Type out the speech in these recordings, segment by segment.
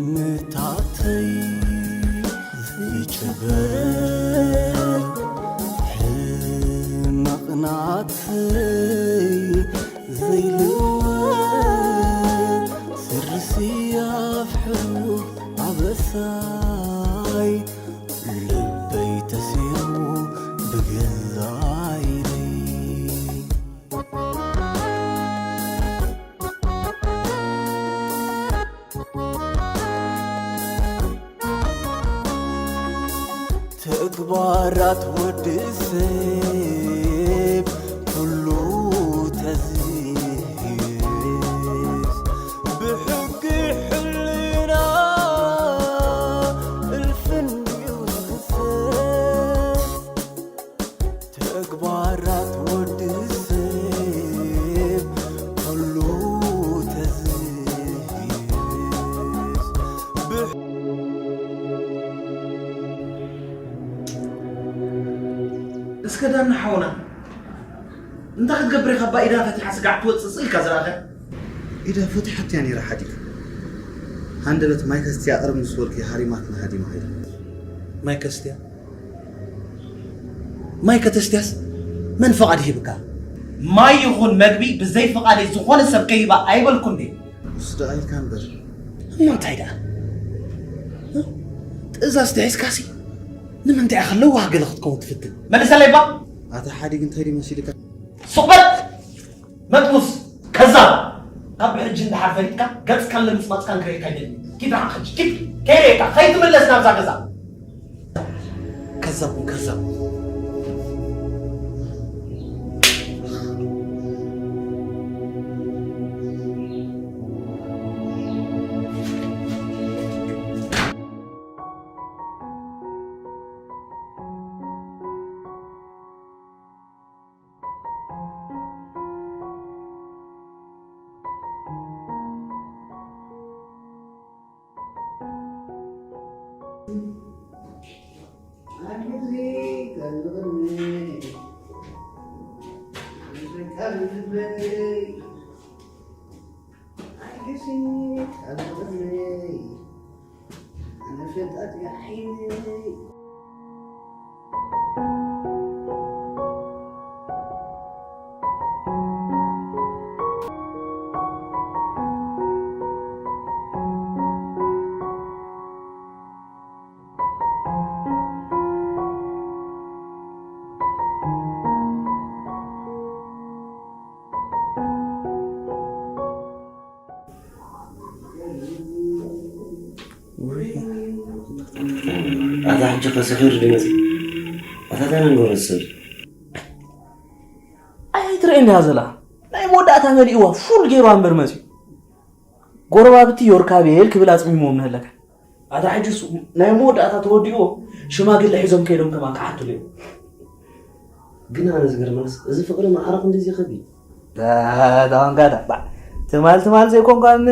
ሕልምታተይ ዝጭበጥ ሕመቕናተይ ዘይልወጥ ስርሲ ኣፍሕሩ ኣበሳይ ልበይ ተሲሩ ብገዛይ ተግባራት ወዲ ሰብ ኩሉ ተዝህስ ብሕጊ ሕልና እልፍን ይውሰን። ተግባራት ወዲ ሰብ ኩሉ ተዝህስ ብሕ- እስከ ዳና ሓውና፣ እንታይ ክትገብር ኢኻ? እባ ኢዳ ፈቲሓ ስጋዕ ትወጽእ ስኢልካ ዝረኣኸ? ኢዳ ፈቲሓትያ ነይራ ሓዲግ። ሃንደበት ማይ ከስትያ ቅርብ ምስ በልኩ ሃሪማትና ሃዲማ ኸይዳ። ማይ ከስትያ? ማይ ከተስትያስ መን ፍቓድ ሂብካ? ማይ ይኹን መግቢ ብዘይ ፍቓደይ ዝኾነ ሰብ ከይባ ኣይበልኩን ድየ? እሱ ደኣ ኢልካ እምበር። እሞ እንታይ ደኣ? እ? ትእዛዝ ተሒዝካሲ ንምንታይ ኢኻ ለዋህ ገለ ክትከውን ትፍትን? መልሰለይ እባ። ኣታ ሓዲግ እንታይ ድዩ መሲልካ? ሱቕ በል! መጥሙስ! ከዛብ! ካብ ብሕጂ እንድሓር ፈሊጥካ ገጽካን ለምጽማጽካን ክርእየካ ኣይደልን። ኪድ ንዓኻ ሕጂ፣ ኪድ! ከይርእየካ፣ ከይትምለስ ናብዛ ገዛ! ከዛብ ኩን ከዛብ። ኣታ ሕጂ ከሰኺሩ ድመጽእ ኣታ ታና ንገብሮ ሰብ ኣይትርእን ድያ ዘላ ናይ መወዳእታ መሊእዋ ፉል ገይሩ ኣንበር መጽዩ ጎረባብቲ ዮርካቤል ክብል ኣጽሚሞም ንህለካ ኣታ ሕጂ ናይ መወዳእታ ተወዲእዎ ሽማግለ ሒዞም ከይዶም ከማን ክሓትሉ እዮም ግን ኣነ ዝገርመንስ እዚ ፍቕሪ ማዕረ ክንድዚ ይኸብድ ተዋንጋዳ ትማል ትማል ዘይኮንኳን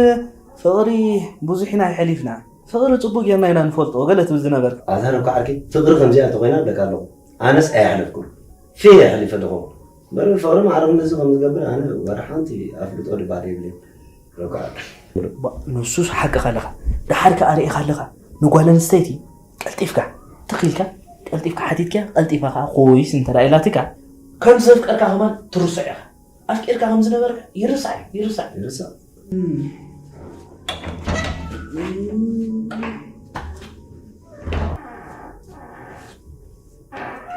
ፍቕሪ ብዙሕ ኢና ይሐሊፍና ፍቕሪ ጽቡቅ ጌርና ኢና ንፈልጦ ገለ ትብል ዝነበር ኣታ ነኳ ዓርኪ ፍቕሪ ከምዚኣ እንተኾይና ኣለካ ኣለኹ ኣነስ ኣይሓለፍኩን ፌ ይሐሊፈ ኣለኹ በረ ፍቕሪ ማዕረ ክንድዚ ከም ዝገብር ኣነ ወላ ሓንቲ ኣፍልጦ ድባል የብለይን ንሱስ ሓቅኻ ኣለኻ ደሓር ከኣ ርኢኻ ኣለኻ ንጓል ኣንስተይቲ ቀልጢፍካ ትኺልካ ቀልጢፍካ ሓቲትካ ቀልጢፋ ከኣ ኮይስ እንተ ኢላትካ ከም ዘፍቀርካ ከማን ትርስዖ ኢኻ። ኣፍቂርካ ከም ዝነበርካ ይርሳዕ እዩ፣ ይርሳዕ። ይርሳዕ።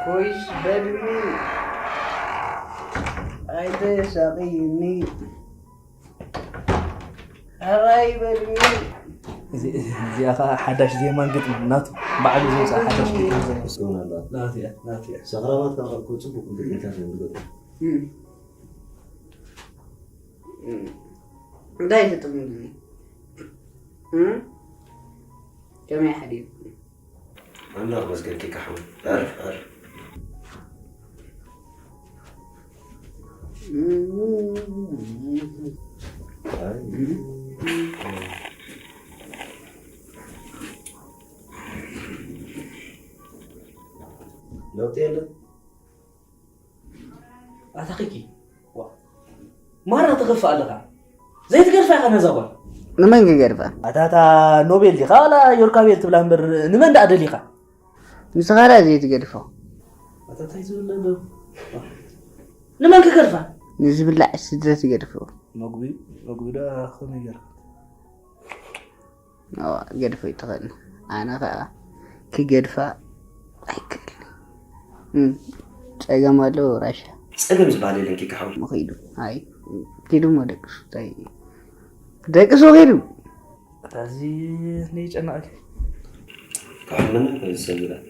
ኮይሽ በልኒ፣ ኣይተሳቕይኒ። ኣራይ በልኒ። እዚ- እዚኣ ኸዓ ሓዳሽ ዜማን ግጥምን ናቱ፣ ባዕሉ ዘውፅኣ ሓዳሽ ግጥምን ዜማ። ምስጋና ኣለዋ። ናቱ እያ፣ ናቱ እያ። ሰኽራማት ከዓ ከ- ጽቡቕ ግጥምታት እዮም ዝገጥሙ። እም። እም። እንታይ ግጥም እዩ? እም? ከመይ ሓዲርኩም? ኣምላኽ መስገን ኪካ ሓው። ኣርፍ፣ ኣርፍ። ለውጥ የለን። ኣታ ኪኪ፣ ዋ፣ ማራ ትኸፍእ ኣለኻ። ዘይትገድፋ ኢኻ ነዛ ጓል። ንመን ክገድፋ? ኣታ፣ እታ ኖቤል ዲኻ ዋላ ዮርካቤል ትብላ እምበር፣ ንመን ደኣ ደሊኻ? ንስኻ ደኣ ዘይትገድፎ። ኣታ እንታይ ዝብል ኣሎ? ንመን ክገድፋ? ንዝብላዕ ስድረት ይገድፎ። መግቢ፣ መግቢ ደኣ ከመይ ገይርካ? ኣዋ፣ ገድፎ ይትኽእል። ኣነ ኸዓ ክገድፋ ኣይክእልን። እም፣ ጸገም ኣለዎ ራሻ። ጸገም ዝበሃል የለን ኪካ ሓው። መኺዱ። ኣይ፣ ኪዱ እሞ ደቅሱ። እንታይ? ደቅሱ ኺዱ። ኣታ እዚ ነይጨናቂ። ካብ ምንም ሰብ ይላል።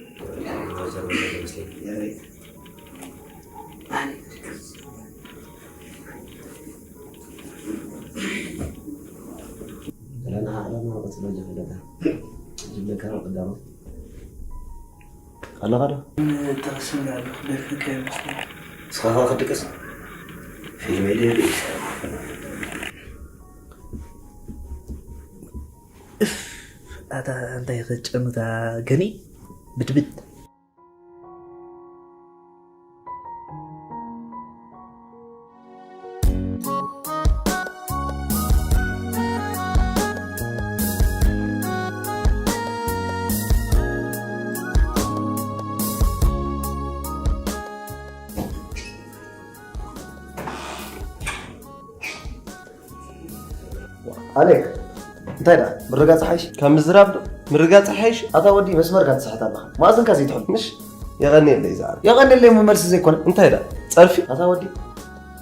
ገለና ዓለምና ወጽእ በጃ ፈለጋ። ዝብለካ ነው ቀዳማይ። ኣለኻ ዶ? ተኸስም ያለሁ ደርፍካ ይመስለኝ። እስኻ ኸዓ ክድቅስ? ፊልም የለ ይብል። እፍ፣ ኣታ እንታይ ኸጨምታ ገኒ ብድብድ። ኣሌክ፣ እንታይ ደኣ? ምርጋጽ ሓይሽ? ካብ ምዝራብ ዶ? ምርጋጽ ሓይሽ? ኣታ ወዲ፣ መስመርካ ትስሕት ኣለኻ። መኣዝንካ ዘይትሕሉ። ምሽ? የቐንየለይ ዝዓቢ። የቐንየለይ እሞ መልሲ ዘይኮነ። እንታይ ደኣ? ጸርፊ? ኣታ ወዲ፣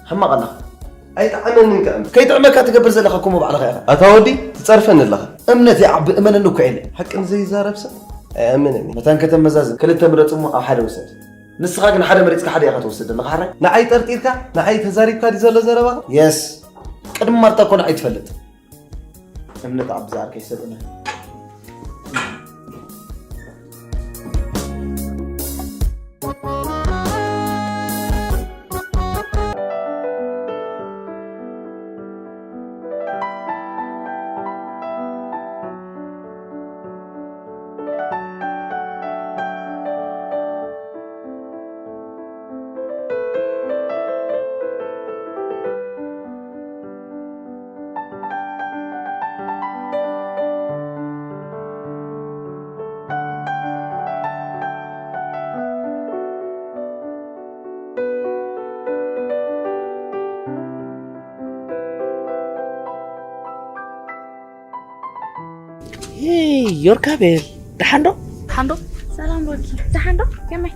ሕማቕ ኣለኻ። ኣይጥዓመንን ከኣ። ከይጥዕመካ ትገብር ዘለኻ እኮ እሞ ባዕልኻ ኢኻ። ኣታ ወዲ፣ ትጸርፈኒ ኣለኻ። እምነት ይዓቢ፣ እመነኒ እኮ ኢለ። ሓቂ ንዘይዛረብ ሰብ ኣይኣምንን እየ። መታን ከተመዛዝን፣ ክልተ ምረጽ እሞ ኣብ ሓደ ውሰድ። ንስኻ ግን ሓደ መሪጽካ ሓደ ኢኻ ትወስድ ዘለኻ፣ ሕራይ? ንዓይ ጠርጢርካ? ንዓይ ተዛሪብካ ድዩ ዘሎ ዘረባኻ? የስ። ቅድሚ ማርታ እኮ ንዓይ ትፈልጥ። እምነት ኣብ ዝኣርከይ ሰብእና። ሄይ ዮርካቤል፣ ደሓን ዶ? ደሓን ዶ? ሰላም ሮኪ፣ ደሓን ዶ? ከመይ?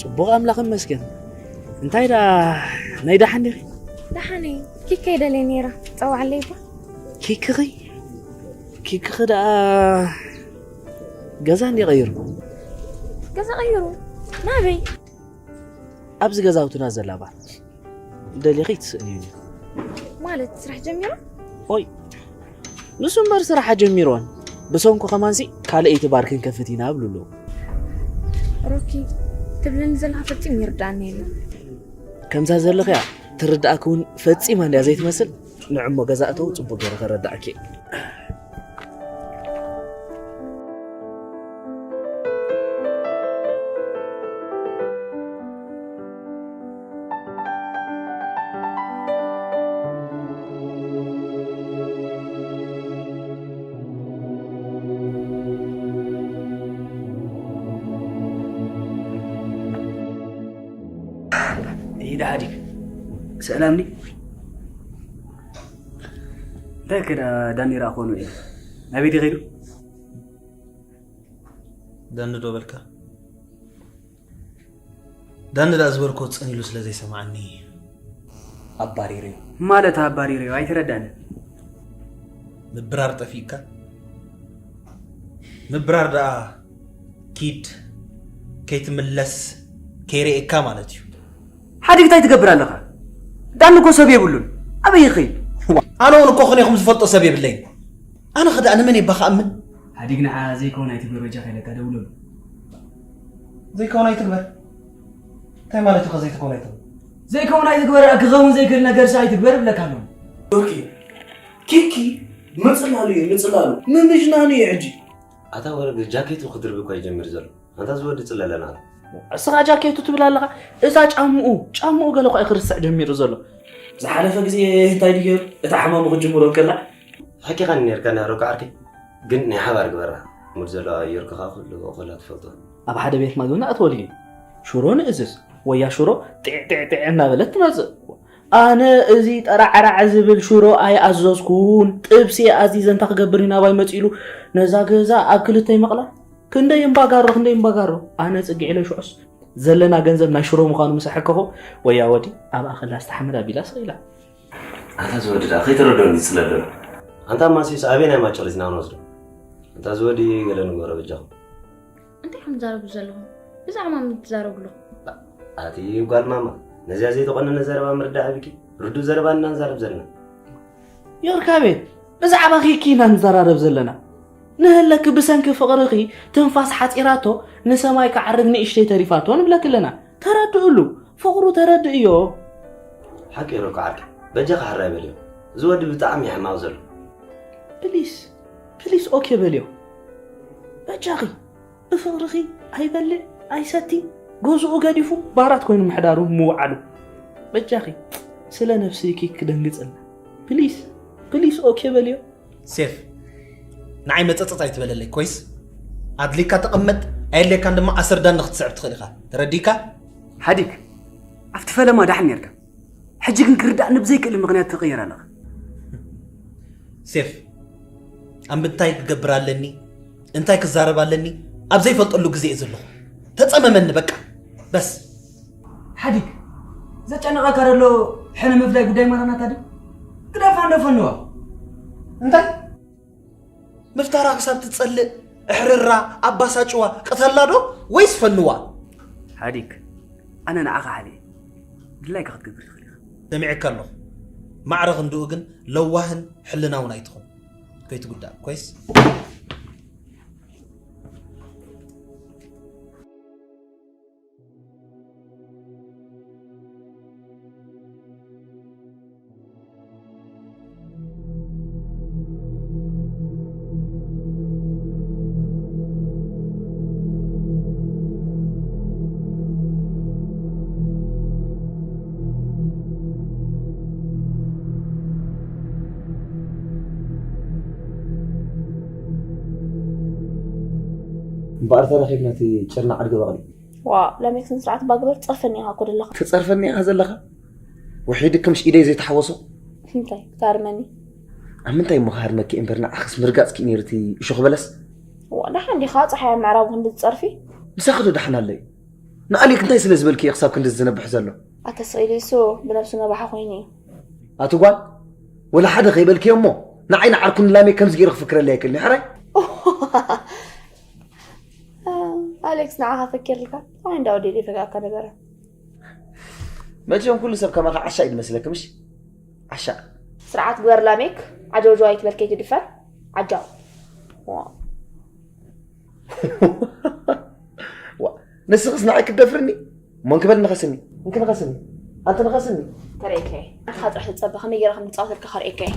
ጽቡቕ ኣምላኽ ይመስገን። እንታይ ደኣ ናይ ደሓን ዲኺ? ደሓን እየ። ኪከይ ደልየ ነይራ፣ ጸዋዕለይ እባ። ኪክኺ? ኪክኺ ደኣ ገዛ እንዲ ቀይሩ? ገዛ ቀይሩ? ናበይ? ኣብዚ ገዛውትና ዘላ ባር። ደሊኺ ትስእንዩኒ። ማለት ስራሕ ጀሚሩ? ኦይ፣ ንሱ እምበር ስራሕ ኣጀሚርዎን። ብሰንኩ ከማንሲ ካልኣይቲ ባር ክንከፍት ኢና ኣብሉ ኣለዉ። ሮኪ፣ ትብለኒ ዘለኻ ፈጺሙ ይርድኣኒ የለን። ከምዛ ዘለኽያ ትርድኣኪ እውን ፈጺማ እንድያ ዘይትመስል። ንዕሞ ገዛ እተው፣ ጽቡቕ ገይረ ከረድኣኪ እየ። ዳሓዲግ ሰላም ዲ እንታይ ከዳ ዳኒ ራኾኑ እዩ ናበይ ዲኸይዱ ዳኒ ዶ በልካ? ዳኒ ዳ ዝበልኮ ጽን ኢሉ ስለ ዘይሰማዓኒ ኣባሪረዮ። ማለት ኣባሪረዮ ኣይተረዳን። ምብራር ጠፊእካ? ምብራር ደኣ ኪድ ከይትምለስ ከይርእየካ ማለት እዩ። ሓዲግ እንታይ ትገብር ኣለኻ? ዳኒ እኮ ሰብ የብሉን። ኣበይ ይኸይድ? ኣነ እውን እኮ ኹን ኢኹም ዝፈልጦ ሰብ የብለይን። ኣነ ኸዳ ንመን ይባ ክኣምን? ሓዲግ ንዓ ዘይከውን ኣይትግበር በጃኻ ኢለካ ደውለሉ። ዘይከውን ኣይትግበር እንታይ ማለት እዩ? ዘይትከውን ኣይትግበር ዘይከውን ኣይትግበር ክኸውን ዘይክእል ነገርሲ ኣይትግበር እብለካ ኣለኹ። ኦኬ ኪኪ ምጽላሉ እዩ ምጽላሉ ምምጅናኑ እዩ ሕጂ። ኣታ ወረግ ጃኬቱ ክድርብ እኳ ይጀምር ዘሎ ኣንታ ዝወዲ ጽለለና ኣሎ። እስኻ ጃኬቱ ትብል ኣለኻ እዛ ጫምኡ ጫምኡ ገለ እኳ እዩ ክርስዕ ጀሚሩ ዘሎ። ዝሓለፈ ግዜ እንታይ ድዩ ገይሩ እታ ሕማሙ ክጅምሮ ከላ። ሓቂኻኒ ነርካ ናሮካ ዓርከይ ግን ናይ ሓባር ግበራ ሙድ ዘለዋ ኣየርካ ከዓ ኩሉ እኮላ ትፈልጦ። ኣብ ሓደ ቤት ማግብና ኣትወልዩ ሽሮ ንእዝዝ ወያ ሽሮ ጢዕጢዕጢዕ እናበለት ትመፅእ። ኣነ እዚ ጠራዕራዕ ዝብል ሽሮ ኣይኣዘዝኩን። ጥብሲ ኣዚዘ እንታ ክገብር እዩ ናባይ መፂሉ ነዛ ገዛ ኣብ ክልተ ይመቕላ። ክንደይ እምባጋሮ ክንደይ እምባጋሮ። ኣነ ፅግዒ ኢለ ሽዑስ ዘለና ገንዘብ ናይ ሽሮ ምዃኑ ምስ ኣሐከኹ ወያ ወዲ ኣብኣ ከላ ዝተሓመድ ኣቢላ ስቕ ኢላ። ኣታ ዝወዲ ደኣ ከይተረድኦኒ ዝፅለል ዘሎ። ኣንታ ማሲስ ኣበይ ናይ ማቸሪስ ኢና ክንወስዶ? ኣንታ ዝወዲ ገለ ንግበሮ በጃኹም። እንታይ ኢኹም ትዛረቡ ዘለኹም? ብዛዕባ መን ትዛረቡ ኣለኹም? ኣቲ ጓል ማማ ነዚኣ ዘይተቆነነ ዘረባ ምርዳእ ኣቢኪ ርዱእ ዘረባ ኢና ንዛረብ ዘለና። ዮርካቤል ብዛዕባ ኪኪ ኢና ንዘራረብ ዘለና። ንህለኪ ብሰንኪ ፍቕርኺ ትንፋስ ሓፂራቶ ንሰማይ ክዓርግ ንእሽተይ ተሪፋቶ ንብለኪ ኣለና። ተረድእሉ ፍቕሩ ተረድእዮ። ሓቂ ይረኩ ዓርኪ በጃኺ ሕራይ በልዮ እዚ ወዲ ብጣዕሚ እዩ ሕማቕ ዘሎ። ፕሊስ ፕሊስ ኦኬ በልዮ በጃኺ። ብፍቕርኺ ኣይበልዕ ኣይሰቲ ገዝኡ ገዲፉ ባራት ኮይኑ ምሕዳሩ ምውዓሉ በጃኺ ስለ ነብስኪ ክደንግጽልና ፕሊስ ፕሊስ ኦኬ በልዮ። ሴፍ ንዓይ መጸጸጽ ኣይትበለለይ ኮይስ ኣድሊካ ተቐመጥ ኣየድልየካን ድማ ኣሰር ዳኒ ክትስዕብ ትኽእል ኢኻ ተረዲእካ። ሓዲግ ኣብቲ ፈለማ ዳሕን ኔርካ ሕጂ ግን ክርዳእኒ ብዘይክእል ምኽንያት ትቕየር ኣለኻ። ሴፍ ኣብ ምንታይ ክገብር ኣለኒ እንታይ ክዛረብ ኣለኒ ኣብ ዘይፈልጠሉ ግዜ እየ ዘለኹ። ተጸመመኒ በቃ በስ። ሓዲግ ዘጨነቐካ ዘሎ ሕነ ምፍላይ ጉዳይ ማራናታ ድዩ? ግደፋ እንዶ ፈንዋ። እንታይ ምፍታራ ክሳብ ትጸልእ እሕርራ ኣባሳጭዋ ቅተላ ዶ ወይስ ፈንዋ? ሓዲግ ኣነ ንዓኻ ሓልየ ድላይካ ክትገብር ትኽእል ኢኻ። ሰሚዐካ ኣለኹ ማዕረ ክንድኡ ግን ለዋህን ሕልናውን ኣይትኹን። ከይትጉዳእ ኮይስ። እምበኣር ተረኺብና እቲ ጭርና ዓድጊ በቕሊ። ዋእ ላሜክ ስነ ስርዓት እባ ግበር ትጸርፈኒ ኢኻ እኮ ደለኻ። ትጸርፈኒ ኢኻ ዘለኻ? ውሒድኪ ምሽ ኢደይ ዘይትሓወሶ? እንታይ ክትሃርመኒ? ኣብ ምንታይ እሞ ክሃርመኪ እየ እምበር ንዓኽስ ምርጋጽኪ እዩ ነይሩ እቲ እሾኽ በለስ። ዋእ ደሓን ዲኻ ጸሓይ ኣብ ምዕራብ ክንዲ ትጸርፊ? ምሳኺ ዶ ደሓን ኣለይ? ንኣሌክ እንታይ ስለ ዝበልኪ እየ ክሳብ ክንድዚ ዝነብሕ ዘሎ? ኣታ ስቕ ኢሉ እሱ ብነብሱ ነባሓ ኮይኑ እዩ። ኣቲ ጓል ወላ ሓደ ከይበልክዮ እሞ ንዓይ ንዓርኩ ንላሜክ ከምዚ ገይሩ ክፍክረለይ ኣይክእልን እዩ ሕራይ። ኣሌክስ ንዓኻ ፈኪርልካ ኣይ እንዳወደደ ይፈግኣካ ነበረ። መቸም ኩሉ ሰብ ከማኻ ዓሻ እዩ ዝመስለኪ ምሽ? ዓሻ። ስርዓት ግበር ላሜክ ዓጀውጀው ኣይትበል ከይትድፈር ዓጃው። ዋ ንስኽስ ንዓይ ክትደፍርኒ? እሞ እንክበል ንኸስኒ እንክንኸስኒ ኣንቲ ንኸስኒ። ከርእየካ እየ። ንኻ ጥራሕ ተጸበ ከመይ ገይረ ከም ዝጻወተልካ ከርእየካ እየ።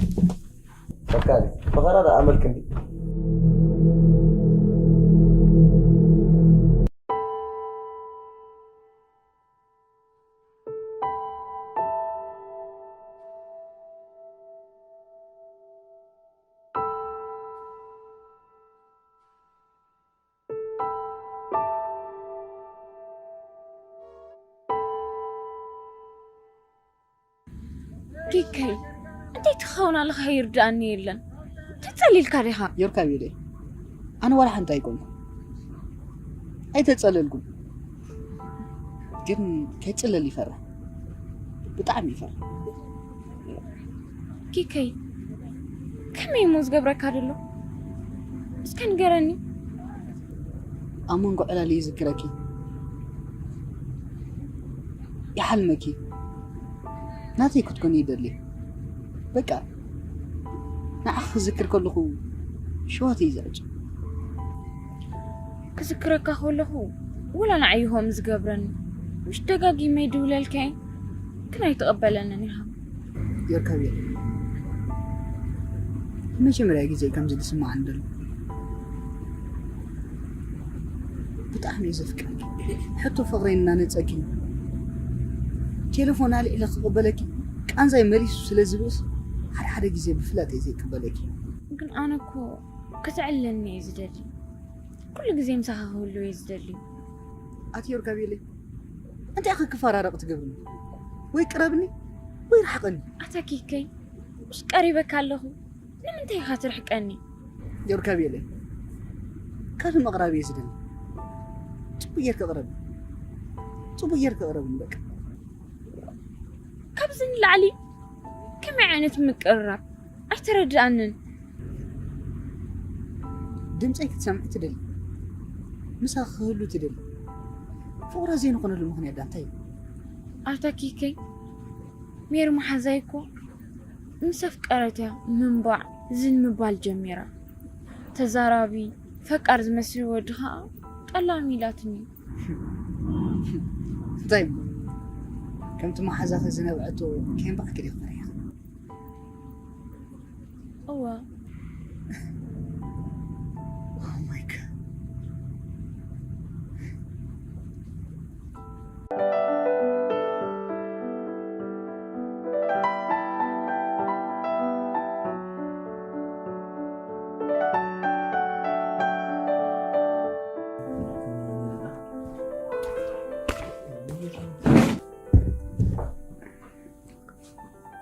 ፈካሪ ፈኸራ ደኣ ኣመልክ እንዲ። ከይ እንታይ ትኸውን ኣለኻ ይርዳእኒ የለን። ተጸሊልካ ዲኻ? ዮርካቤለይ፣ ኣነ ዋላ ሓንቲ ኣይኮንኩ፣ ኣይተጸለልኩን። ግን ከይጽለል ይፈርሕ፣ ብጣዕሚ ይፈርሕ። ኪከይ፣ ከመይ እሞ ዝገብረካ ደሎ? እስከ ንገረኒ። ኣብ መንጎ ዕላል ይዝክረኪ፣ ይሓልመኪ፣ ናተይ ክትኮኒ ይደሊ። በቃ ንዓኺ ክዝክር ከለኹ ሸዋተይ ይዝዕጭ። ክዝክረካ ከለኹ ወላ ንዓይ ይኾም ዝገብረኒ። ምሽ ደጋጊመ ይድውለልካይ ግን ኣይትቐበለንን ኢኻ። ዮርካቤል፣ ንመጀመርያ ግዜ ከምዚ ዝስምዓኒ ዘሎ። ብጣዕሚ እየ ዘፍቅረኪ። ሕቶ ፍቕረይ እናነጸኪ ቴሌፎን ኣልዒለ ክቕበለኪ ቃንዛይ መሊሱ ስለ ዝብእስ ሓደ ሓደ ግዜ ብፍላጥ እየ ዘይቅበለኪ። ግን ኣነ እኮ ክትዕለኒ እየ ዝደሊ። ኩሉ ግዜ ምሳኻ ክህሉ እየ ዝደሊ። ኣቲ ዮርካቤለይ፣ እንታይ ኢኺ ክፈራረቕ ትገብርኒ? ወይ ቅረብኒ ወይ ርሓቐኒ። ኣታ ኪከይ፣ ምስ ቀሪበካ ኣለኹ ንምንታይ ኢኻ ትርሕቀኒ? ዮርካቤለይ፣ ካልእ ምቕራብ እየ ዝደሊ። ጽቡቕ ጌርካ ቅረብ፣ ጽቡቕ ጌርካ ቅረብ በቃ። ካብዚ ንላዕሊ ከመይ ዓይነት ምቅርራብ? ኣይተረድኣንን። ድምፀይ ክትሰምዒ ትደሊ፣ ምሳኺ ክህሉ ትደሊ። ፍቕራ ዘይንኾነሉ ምኽንያት ዳ እንታይ እዩ? ኣታ ኪከይ፣ ሜሪ መሓዛይ እኮ ምስ ኣፍቀረት እያ ምንባዕ ዝን ምባል ጀሚራ። ተዛራቢ ፈቃር ዝመስል ወዲ ኸዓ ጠላሚ ኢላትኒ። እንታይ እሞ፣ ከምቲ መሓዛኺ ዝነብዐቶ ከየንባዕኪ ዲኺ ፈሪሕኺ? እወ። Oh my God.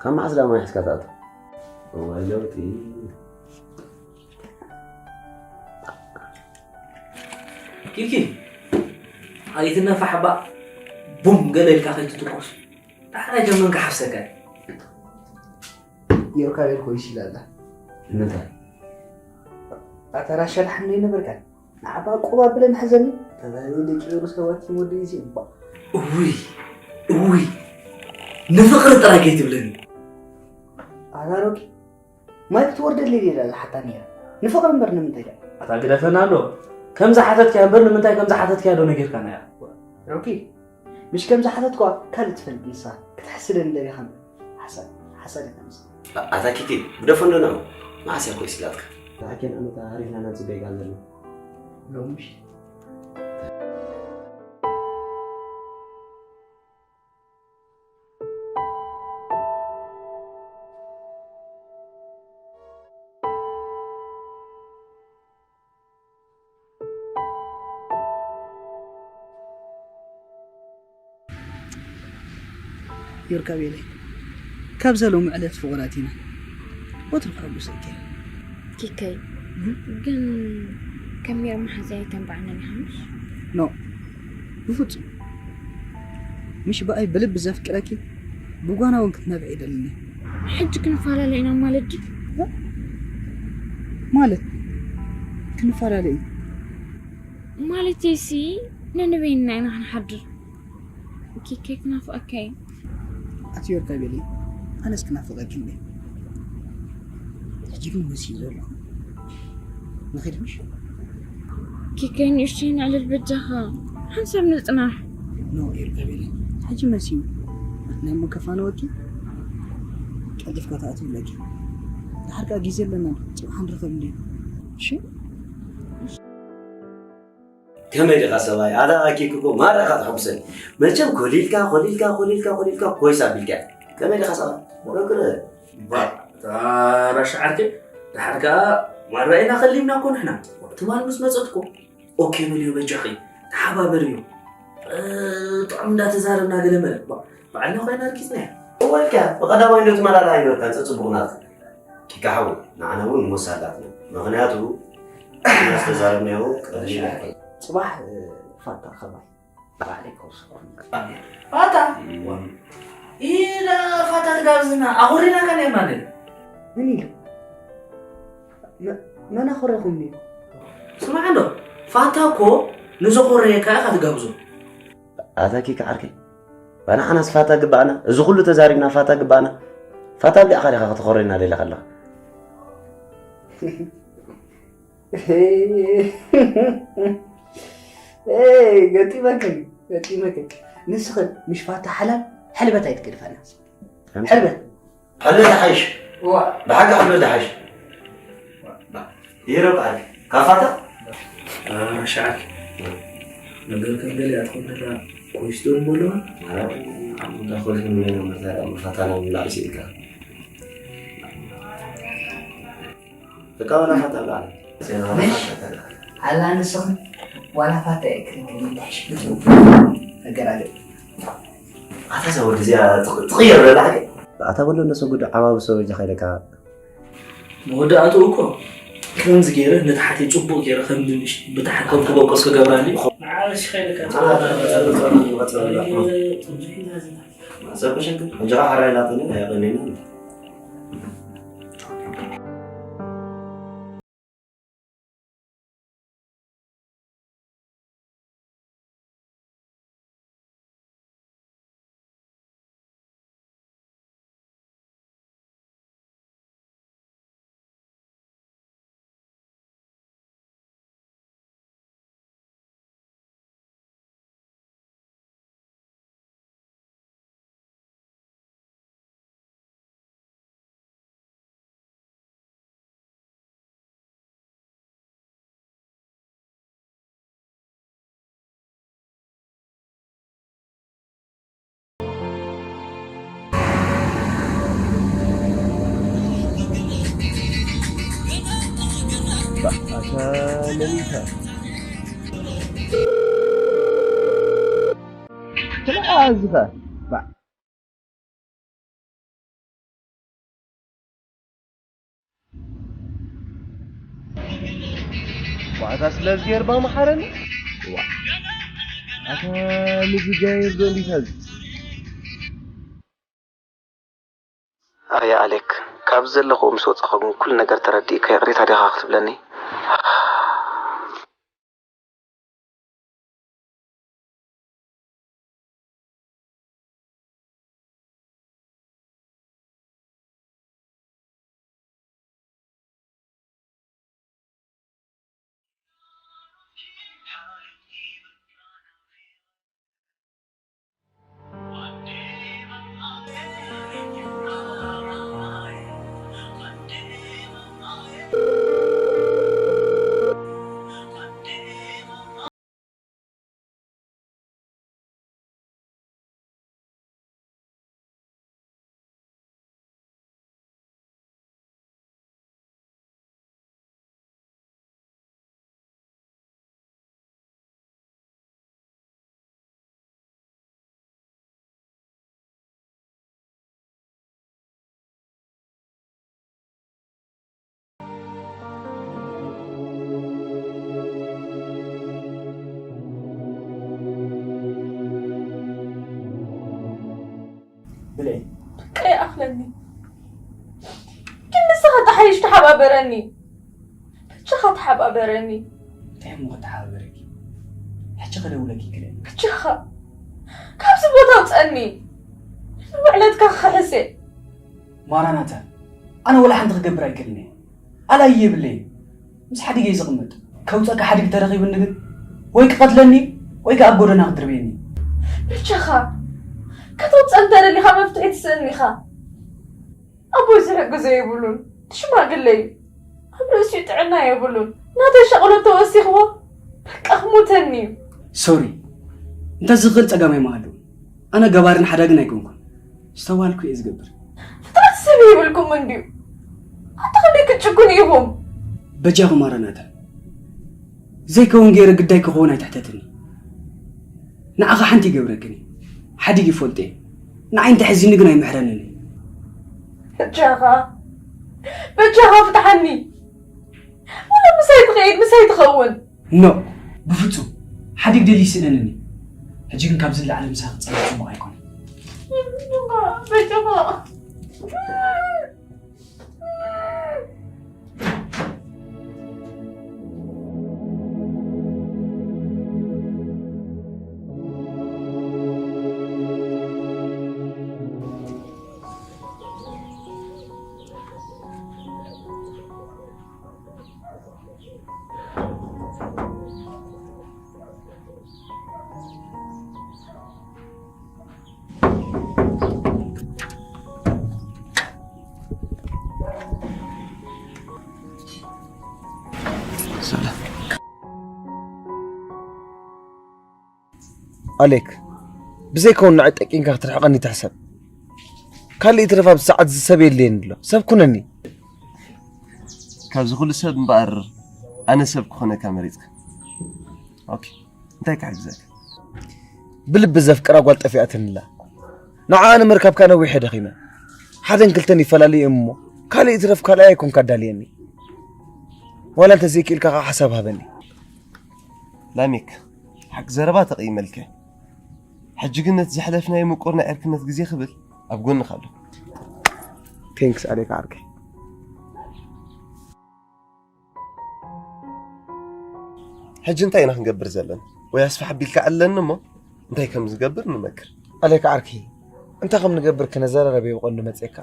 ካብ መዓስ ዳማ ሒዝካ ትኣቱ? እዋይ ለውጢ። ኪኪ፣ ኣይትነፋሕ እባ። ቡም ገለ ኢልካ ከይትትኮስ። ዳሕራይ ከመን ክሓፍሰካ። ዮርካቤል ኮይስ ኢላ ኣላ። ንምንታይ? ኣታ ራሻ ደሓን ዶ ኣይነበርካን? ንዓባ ቆብ ኣብለን ሕዘኒ። ተባሂሉ ደቂ ኤሩ ሰባት ይወዲ እዚ እባ። እውይ፣ እውይ፣ ንፍቕሪ ጥራይ ከይትብለኒ። ኣታ ሮኪ፣ ማይ ክትወርደለይ ኢላ ዝሓታ ነይራ። ንፍቕሪ እምበር ንምንታይ ደኣ? ኣታ ግደፈና ኣሎ። ከም ዝሓተትካዮ እምበር ንምንታይ ከም ዝሓተትካዮ ዶ ነጊርካና እያ? ሮኪ፣ ምሽ ከም ዝሓተትኳ ካልእ ትፈልጥ ንሳ። ክትሕስደኒ ደሊኻ እምበር። ሓሳድ፣ ሓሳድ ኢኻ ንሳ። ኣታ ኪኪ፣ ግደፎ እንዶ ንዑ። መዓስ እያ ኮይስ ኢላትካ? ንዓኪን ኣመታ ኣሪፍና ኢና ንጽበየካ ዘለና። ሎሚ ምሽ ዮርካቤለይ፣ ካብዛ ሎሚ ዕለት ፍቑራት ኢና። ወትሩ ሕጉስ እኪ። ኪከይ፣ ግን ከም ሜሪ መሓዛይ ኣይተንባዕንን ኢኻ ምሽ? ኖ፣ ብፍጹም። ምሽ ብኣይ ብልቢ ዘፍቅረኪ፣ ብጓና እውን ክትነብዒ ይደልኒ። ሕጂ ክንፈላለ ኢና ማለት ድዩ? ማለት? ክንፈላለ እዩ። ማለተይሲ፣ ነንበይንና ኢና ክንሓድር። ኪከይ ክናፍቐካ እየ። ኣቲ ዮርካቤለይ፣ ኣነስ ክናፍቐኪ እንዴ? ሕጂ ግን መሲዩ ዘሎ። ንኺድ ምሽ? ኪከይ ንእሽተይ ንዕልል በጃኻ። ሓንሳብ ንጽናሕ። ኖ ዮርካቤለይ፣ ሕጂ መሲዩ። ናይ እሞ ከፋንወኪ? ቀልጢፍካ ትኣትውለኪ። ድሓር ከኣ ግዜ ኣለና። ጽባሕ ንረኸብ እንዴ? እሺ? ከመይ ዲኻ ሰብኣይ? ኣታ ኣኪክ እኮ ማራ ኢኻ ተሐጉሰኒ። መቸም ኮሊልካ፣ ኮሊልካ፣ ኮሊልካ፣ ኮሊልካ ኮይስ ኣቢልካ። ከመይ ዲኻ ሰብኣይ? ሞረግረ። ባ፣ እታ ራሻ ዓርከይ፣ ደሓር ከኣ ማራ ኢና ከሊምና እኮ ንሕና። ትማል ምስ መጸት እኮ። ኦኬ በልዮ በጃኺ፣ ተሓባበርዮ። እ፣ ጥዑም እንዳተዛረብና ገለ መለ። ባ፣ ባዕልና ኮይና ኣርኪስናያ። እወ ኢልካ ብቐዳማይ እንዶ ትመላልኣ ኣይነበርካን፣ ጸጽቡቕ ናትካ። ኪካ ሓወይ፣ ንዓና እውን ንሞሳ ኣላትና። ምኽንያቱ፣ ንሕና ዝተዛረብናዮ ቀሊል ኣይኮነን። ጽባሕ፣ እ፣ ፋታ ከማይ ባዕለይ ከውስኹም። ፋታ? እም። ኢዳ ፋታ ትጋብዝና፣ ኣኹሪናካ ነይርና ድዩ? መን ኢሉ? መ-፣ መን ኣኾረኹምኒ? ስማዕ እንዶ፣ ፋታ እኮ ንዘኾረየካ ኢኻ ትጋብዞ። ኣታ ኪካ ዓርከይ፣ ባና ዓናስ ፋታ ግባኣና፣ እዚ ኩሉ ተዛሪብና ፋታ ግባኣና። ፋታ ኣብሊዕኻ ዲኻ ክትኾረና ደሊኻ ኣለኻ? ኤይ፣ ገጢመክን፣ ገጢመክን። ንስኽን ምሽ ፋታ ሓላል ሕልበት ኣይትገድፈና። ሕልበት። ሕልበት ይሓይሽ። እዋ። ብሓቂ ሕልበት ይሓይሽ። ይረብዓል። ካብ ፋታ? አ፣ ሻዕል። ነገር ከም ገለ ኣትኮነታ ኮይስቶ እምበሎ። ኧረ፣ ኣሙዳ ኮይስቶ እምበሎ መታራ ፋታ ናብ ላዕሊ ሲልካ። በቃ ዋላ ፋታ ብላዕ። ምሽ? ኣላ ንስኽን ዋላ ፋታ እየ ክልክል ይሓይሽ። ነገር ኣለ። ኣታ እዛ ወዲ እዚኣ ትቕ-፣ ትቕየር ዘላ ሓቂ። ኣታ በሎ እነሰ ጉድ ዓባብሶ በጃኻ ኢለካ። መወዳእትኡ እኮ ከምዚ ገይረ ንታሕቲ ጽቡቕ ገይረ ከም ድንሽ ብታሕቲ ከም ክበቁስ ክገብራኒ። ንዓ በሽኻ ኢለካ። ንዓ በሽኻ ኢለካ። ኣይ፣ ጽቡቕ ኢልና ዝና። ማሰብ ክሸንክ እንጀራ ሓራይ ላተነ ኣየቐነይና። ኣታ መኒካ ትለዓዝኻ ዋዕታ ስለ ዝገርባ መሓረኒ። ዋ። ኣታ ንዝጋየር ዶ እንዲታ እዚ? ኣያ ኣሌክ፣ ካብ ዘለኹ ምስ ወጻኹ ግን ኩሉ ነገር ተረዲእካ ይቕሬታ ዲኻ ክትብለኒ? ብለይ። በቃ ይኣኽለኒ። ግን ንስኻ ተሓይሽ ተሓባበረኒ። በጃኻ ተሓባበረኒ። እንታይ እሞ ክተሓባበረኪ? ሕጂ ክደውለኪ ክልእል። በጃኻ ካብዚ ቦታ ኣውፀኒ። ንውዕለትካ ክኽሕስ እየ። ማራናታ፣ ኣነ ወላ ሓንቲ ክገብር ኣይክእልን እየ። ኣላይ የብለይን። ምስ ሓዲገይ ዝቕመጥ። ከውፀካ ሓዲግ ተረኺብኒ ግን ወይ ክቐትለኒ ወይ ከኣ ኣብ ጎደና ክድርብየኒ። በጃኻ ከተውፀን ተደሊኻ መፍትሒ ትስእን ኢኻ። ኣቦይ ዝሕግዞ የብሉን። ሽማግለ እዩ። ኣብ ርእሲኡ ጥዕና የብሉን። ናተይ ሻቕሎት ተወሲኽዎ በቃ ክሞተኒ እዩ። ሶሪ። እንተ ዝኽእል ጸገም ኣይመሃለውን። ኣነ ገባርን ሓዳግን ኣይኮንኩን። ዝተባልኩ እየ ዝገብር። ፍጥረት ሰብ የብልኩም እንድዩ። ኣታ ክንደይ ክትጭክኑ ኢኹም? በጃኹም ኣረናታ። ዘይከውን ገይረ ግዳይ ክኸውን ኣይትሕተትኒ። ንዓኻ ሓንቲ ይገብረክን እየ። ሓዲግ ይፈልጦ እየ። ንዓይ እንተሕዚኒ ግን ኣይምሕረንን እዩ። በጃኻ በጃኻ ፍትሓኒ። ወላ ምሳይ ትኸይድ ምሳይ ትኸውን። ኖ፣ ብፍጹም ሓዲግ ደልዩ ይስእነንን እዩ። ሕጂ ግን ካብዚ ንላዕሊ ምሳኺ ክጸንሕ ጽቡቕ ኣይኮነን። በጃኻ ኣሌክ፣ ብዘይከውን ንዓይ ጠቂንካ ክትርሕቐኒ ትሕሰብ። ካልእ ይትረፍ ኣብዚ ሰዓት እዚ ሰብ የድልየኒ ኣሎ። ሰብ ኩነኒ። ካብዚ ኩሉ ሰብ እምበኣር ኣነ ሰብ ክኾነካ መሪጽካ። ኦኬ፣ እንታይ ክሕግዘካ? ብልቢ ዘፍቅራ ጓል ጠፊኣትኒ ኣላ። ንዓኣ ንምርካብካ ነዊሕ እየ ደኺመ። ሓደን ክልተን ይፈላለዩ እዮም እሞ ካልእ ይትረፍ ካልኣይ ኣይኮንካ ኣዳልየኒ። ዋላ እንተዘይክኢልካ ከዓ ሓሳብ ሃበኒ። ላሜክ፣ ሓቂ ዘረባ ተቐይመልካ። ሕጂ ግን ነቲ ዘሕለፍናዮ ምቁር ናይ ዕርክነት ግዜ ክብል ኣብ ጎንኻ ኣለኹ። ቴንክስ ኣሌክ ዓርከይ። ሕጂ እንታይ ኢና ክንገብር ዘለና? ወይ ኣስፍሕ ኣቢልካ ዕለኒ እሞ እንታይ ከም ዝገብር ንመክር። ኣሌክ ዓርከይ፣ እንታይ ከም ንገብር ክነዘራረብ እየ ብቐንዱ መፅኤካ።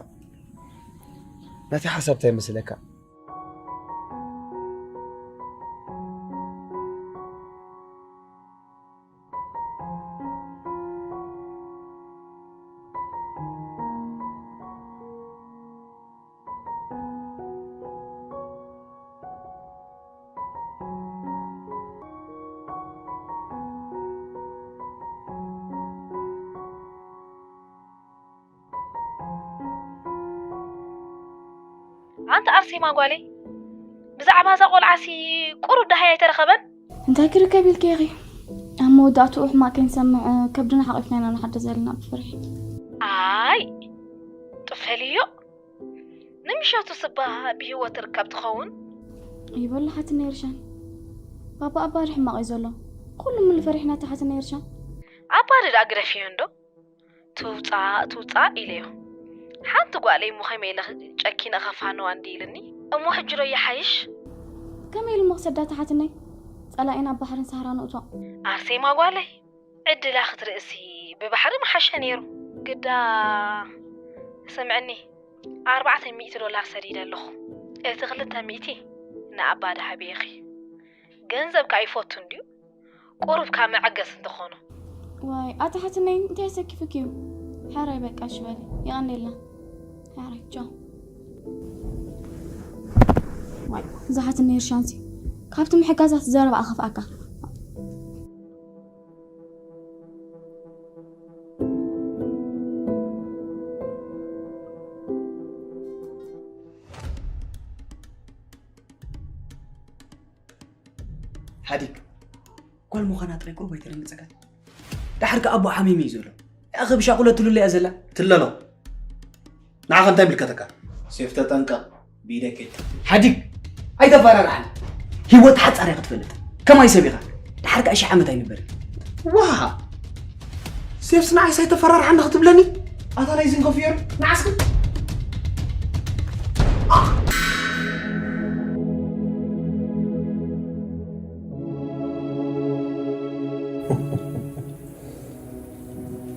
ናተይ ሓሳብ እንታይ ይመስለካ? ኣንቲ ኣርሴማ ጓለይ፣ ብዛዕባ እዛ ቆልዓሲ ቁሩብ ደሃይ ኣይተረኸበን? እንታይ ክርከብ ኢልኪ ኢኺ? ኣብ መወዳእትኡ ሕማቕ ከይንሰምዕ ከብድና ሓቒፍና ኢና ንሓድር ዘለና ብፍርሒ። ኣይ ጥፈልዮ፣ ንምሸቱ ስባ ብህይወት ትርከብ ትኸውን። ይበሉ ሓትነይ ርሻን። ባባ ኣባዲ ሕማቕ እዩ ዘሎ። ኩሉ ምሉ ፈሪሕና እታ ሓትነይ ርሻን። ኣባዲ ደኣ ግደፍዮ እንዶ። ትውጻእ ትውጻእ ኢለዮ። ሓንቲ ጓለይ እሞ ከመይ ኢለ ጨኪነ ከፋንዋ እንዲ ኢልኒ እሞ ሕጂ ዶ ይሓይሽ? ከመይ ኢሉ እሞ ክሰዳ እታ ሓትነይ? ጸላኢን ኣብ ባሕርን ሳህራ ንእቶ። ኣርሴማ ጓለይ ዕድላ ክትርእሲ ብባሕሪ ምሓሸ ነይሩ። ግዳ ስምዕኒ ኣርባዕተ ሚእቲ ዶላር ሰዲደ ኣለኹ። እቲ ክልተ ሚእቲ ንኣባዲ ሃብየኺ። ገንዘብ ከኣ ይፈቱ እንድዩ። ቁሩብ ካብ መዐገስ እንተኾኖ። ዋይ ኣታ ሓትነይ እንታይ ኣሰኪፉኪ እዩ? ሕራይ በቃ እሺ በሊ የቐንየልና። ሕራይ ቻው። ዋይ እዛ ሓትነይ ርሻንሲ ካብቲ ምሕጋዝ ኣቲ ዘረባኣ ከፍኣካ። ሓዲግ ጓል ምዃና ጥራይ ቁሩብ ኣይተደንግጸካን። ደሓር ከኣ ኣቦ ሓሚሙ እዩ ዘሎ። ያኸ ብሻቑለ ትሉለ እያ ዘላ። ትለሎ። ንዓኻ እንታይ ይምልከተካ? ሴፍ ተጠንቀቕ፣ ብኢደይ ከይትኣቱ። ሓዲግ ኣይተፈራርሓኒ። ህይወት ሓጻር እያ ክትፈልጥ። ከማይ ሰብ ኢኻ። ደሓር ከኣ ሺሕ ዓመት ኣይንበርን። ዋ! ሴፍስ ንዓይስ ኣይተፈራርሓኒ ክትብለኒ? ኣታ ናይ ዝንከፍዮ ንዓስኪ።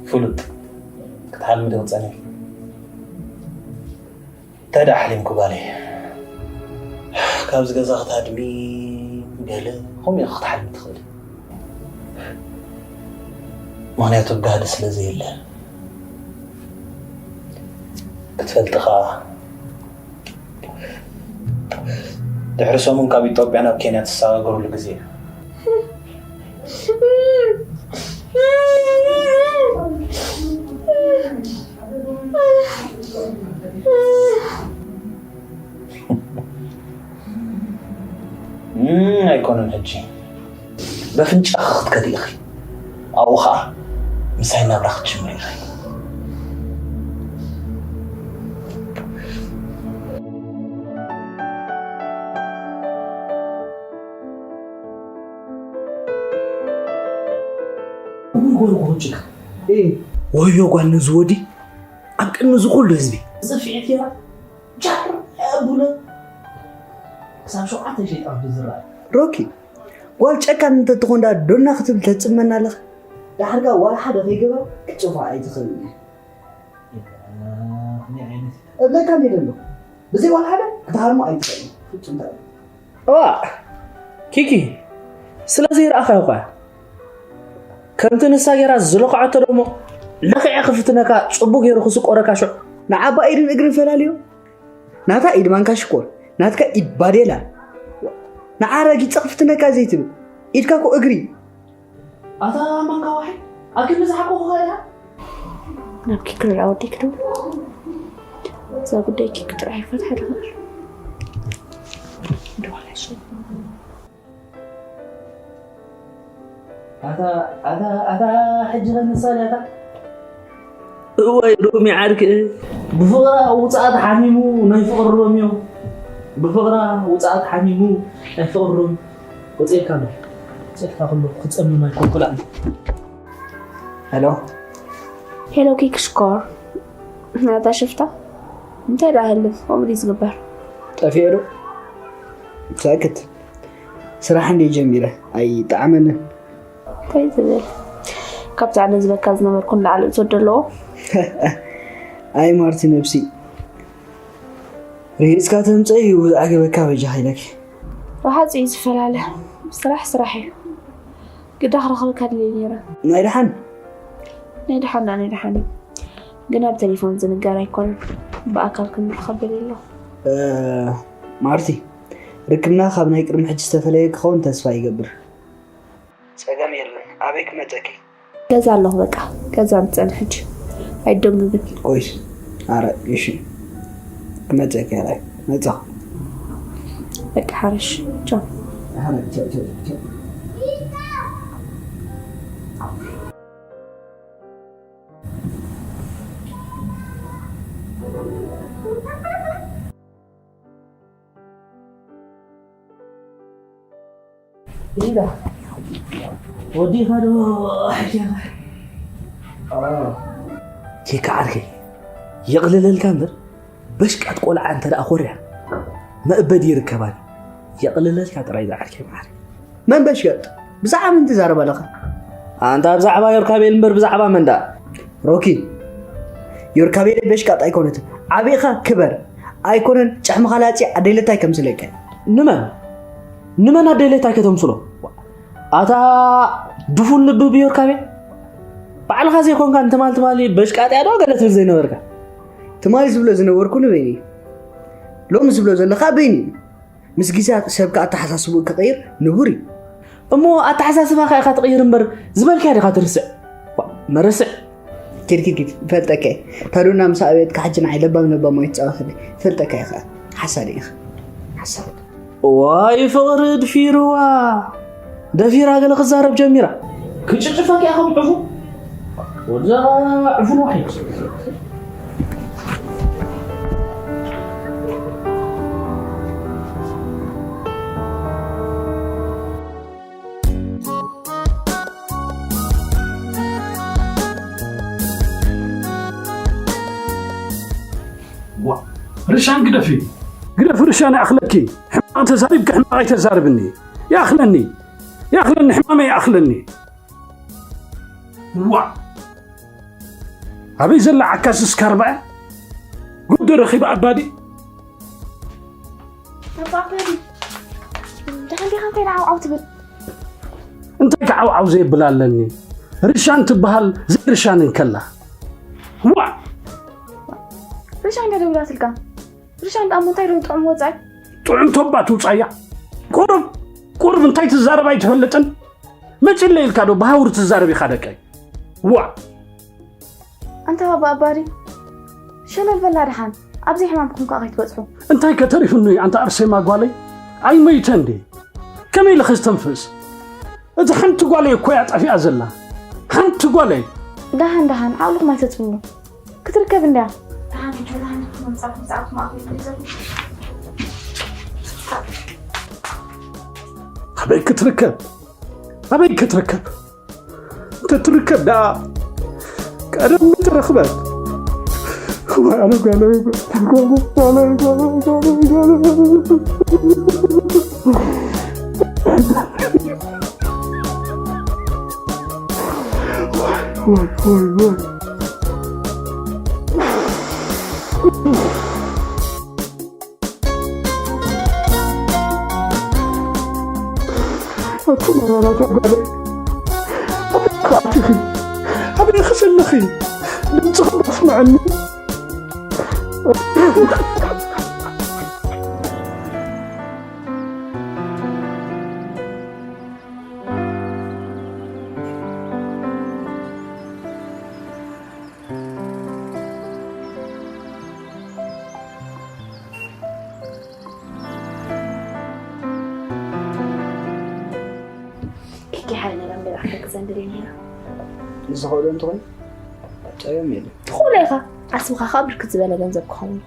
ፍሉጥ ክትሓልሚ ዶ ክጸንሕ? እንታይ ደኣ ሓሊምኩ ጓለይ? ካብዚ ገዛ ክትሃድሚ ገለ ከምኡ ኢኺ ክትሓልሚ ትኽእሊ። ምኽንያቱ ኣብ ጋህዲ ስለ ዘየለ። ክትፈልጢ ኸኣ ድሕሪ ሰሙን ካብ ኢትዮጵያ ናብ ኬንያ ትሰጋገሩሉ ግዜ እዩ። እም፣ ኣይኮነን ሕጂ በፍንጫኺ ክትከዲ ኢኺ። ኣብኡ ኸኣ ምሳይ ናብራ ክትጅምሪ ኢኺ። ጎርጎ ጭካ። እይ ወዮ ጓል ነዚ ወዲ ኣብ ቅድሚ እዚ ኩሉ ህዝቢ ጽፍዒት ጌራ ጃር ኣቡለ ክሳብ ሸውዓተ ሸይጣን ብዝረኣዩ። ሮኪ፣ ጓል ጨካን እንተትኾን ዳ ዶና ክትብል ተጽመና ኣለኻ። ዳሕርጋ ዋላ ሓደ ከይገበረ ክትጽፎ ኣይትኽእልን እያ። ከመይ ዓይነት እብለካ እንዴ ደሎ ብዘይ ዋላ ሓደ ክትሃርሞ ኣይትኽእልን ፍጹም ተኣለ። እዋ ኪኪ ስለዚ ይርኣኻ ይኳ ከምቲ ንሳ ገይራ ዝለኽዐቶ ደሞ ለኽዐ ክፍትነካ ጽቡቅ ገይሩ ክስቆረካ ሽዑ ንዓባ ኢድን እግርን ፈላልዮ። ናታ ኢድ ማንካ ሽኮር፣ ናትካ ኢድ ባዴላ። ንዓ ረጊጸ ክፍትነካ ዘይትብል ኢድካ ኮ እግሪ። ኣታ ማንካ ዋሒ ኣክል ዝሓቆ ኸዳ ናብ ኪክርራ ወዲ ክደው እዛ ጉዳይ ኪክ ጥራሕ ይፈትሐ ድኽእል ኣታ ኣታ ኣታ ሕጂ ኸ ንሳ ድያ እታ እዋይ ሎሚ ዓርኪ ብፍቕራ ውፅኣት ሓሚሙ ናይ ፍቕሪ ሮሚዮ ብፍቕራ ውፅኣት ሓሚሙ ናይ ፍቕሪ ሮሚ ወፅኤልካ ኣሎ ወፅኤልካ ከሎ ክፀምም ኣይኮንኩላን ሄሎ ሄሎ ኪክ ሽኮር ናታ ሽፍታ እንታይ ደኣ ህልም ከምኡ ድዩ ዝግበር ጠፊኤ ዶ ሳክት ስራሕ እንደ ጀሚረ ኣይጣዕመንን እንታይ ትብል ካብቲ ኣነ ዝበካ ዝነበርኩ ንላዕሊ እቶት ኣለዎ ኣይ ማርቲ ነብሲ ርሂፅካ ተምፀ እዩ ዝዓገበካ በጃ ኢለኪ ረሃፂ እዩ ዝፈላለ ስራሕ ስራሕ እዩ ግዳ ክረኽበካ ድልየ ነይረ ናይ ደሓን ናይ ደሓን ናይ ደሓን እዩ ግን ኣብ ቴሌፎን ዝንገር ኣይኮነን ብኣካል ክንራኸብ ደልየ ኣለኹ ማርቲ ርክብና ካብ ናይ ቅድሚ ሕጂ ዝተፈለየ ክኸውን ተስፋ ይገብር ጸገም የለን ኣበይ ክመጸኪ ገዛ ኣለኹ በቃ ገዛ ምጸን ሕጂ ኣይደንግግን ቆይ ኣረ እሺ ክመጸኪ ኣረ መጻ በቃ ሓረሽ ቻው ኣረ ቻው ቻው ቻው ኢዳ ወዲኻ ዶ ሓኪኻ ኬካ ዓርከይ የቕልለልካ እምበር በሽቃት ቆልዓ እንተ ደኣ ኮርያ መእበዲ ይርከባን የቕልለልካ ጥራይ ዝዓርከይ መዓር መን በሽቀጥ ብዛዕባ ምን ትዛረብ ኣለኻ ኣንታ ብዛዕባ ዮርካቤል እምበር ብዛዕባ መን ደኣ ሮኪ ዮርካቤል በሽቃጥ ኣይኮነትን ዓቢኻ ክበር ኣይኮነን ጨሕምኻ ላጺ ኣደይለታይ ከምስለካ ንመን ንመን ኣደይለታይ ከተምስሎ ኣታ ድፉን ልቢ ብዮርካቤል ባዕልኻ ዘይኮንካ ንትማል ትማሊ በሽቃጥያ ዶ ገለ ትብል ዘይነበርካ ትማሊ ዝብሎ ዝነበርኩ ንበይኒ ሎሚ ዝብሎ ዘለካ በይኒ ምስ ግዜ ሰብካ ኣተሓሳስብኡ ክቕይር ንቡር እዩ እሞ ኣተሓሳስባኻ ኢኻ ትቕይር እምበር ዝበልካዮ ዲኻ ትርስዕ መረስዕ ኪድ ኪድ ኪድ ይፈልጠካ እየ ታዶና ምስ ኣበየትካ ሕጂ ንዓይ ለባም ለባም ኣይትፃወተለይ ይፈልጠካ እየ ከዓ ሓሳድ ኢኻ ሓሳድ ዋይ ፍቕሪ ድፊርዋ ደፊራ ገለ ክዛረብ ጀሚራ ክጭጭፈካ ኢኻ ዕፉ ወዛ ዕፉን ዋሒድ ርሻን ግደፊ ግደፊ ርሻን ይኣኽለኪ ሕማቕ ተዛሪብኪ ሕማቕ ኣይተዛርብኒ ይኣኽለኒ ይኣኽለኒ ሕማመይ ይኣኽለኒ ዋ ኣበይ ዘላ ዓካስ እስካርባ እያ ጎዶ ረኺባ ኣባዲ ደሓን ዲኻ እንታይ ደዓው ዓው ትብል እንታይ ከዓውዓው ዘየብል ኣለኒ ርሻን ትበሃል ዘይርሻን እንከላ ዋ ርሻን ደደውላትልካ ርሻን ደኣ እንታይ ዶ ጥዑም ወፃኢ ጥዑም ቶባ ትውፃያ ቁሩብ ቁሩብ እንታይ ትዛረብ ኣይትፈልጥን መፂለ ኢልካ ዶ ብሃውር ትዛረብ ኢኻ ደቀይ ዋ ኣንታ ባባ ኣባዲ ሸለል በላ ደሓን ኣብዚ ሕማምኩም ከዓ ከይትበፅሑ እንታይ ከተሪፍኒ ኣንታ ኣርሴማ ጓለይ ኣይመይተ እንዴ ከመይ ኢለ ከስተንፍስ እቲ ሓንቲ ጓለይ እኮ እያ ጠፊኣ ዘላ ሓንቲ ጓለይ ደሓን ደሓን ዓቕልኩም ኣይተፅብቡ ክትርከብ እንድያ ኣበይ ክትርከብ ኣበይ ክትርከብ ተትርከብ ደኣ ቀደም ምተረኽበት። ዋይ ኣነ ጓለይ፣ ጓለይ፣ ጓለይ፣ ጓለይ፣ ጓለይ፣ ጓለይ። ዋይ፣ ዋይ፣ ዋይ፣ ዋይ። ኣቲ መራራታ ጓለይ፣ ኣበይ ኢኺ ኣቲኺ? ኣበይ ኢኺ ዘለኺ? ድምፅኺ ኣስምዐኒ። ኪኪ ሓይነ ላምበላ ክሕግዘን ደልየ ነይረ። ዝኸእሎ እንተኾይኑ፣ ጸገም የለን። ትኽእሎ ኢኻ። ዓስብኻ ኸኣ ብርክት ዝበለ ገንዘብ ክኸውን እዩ።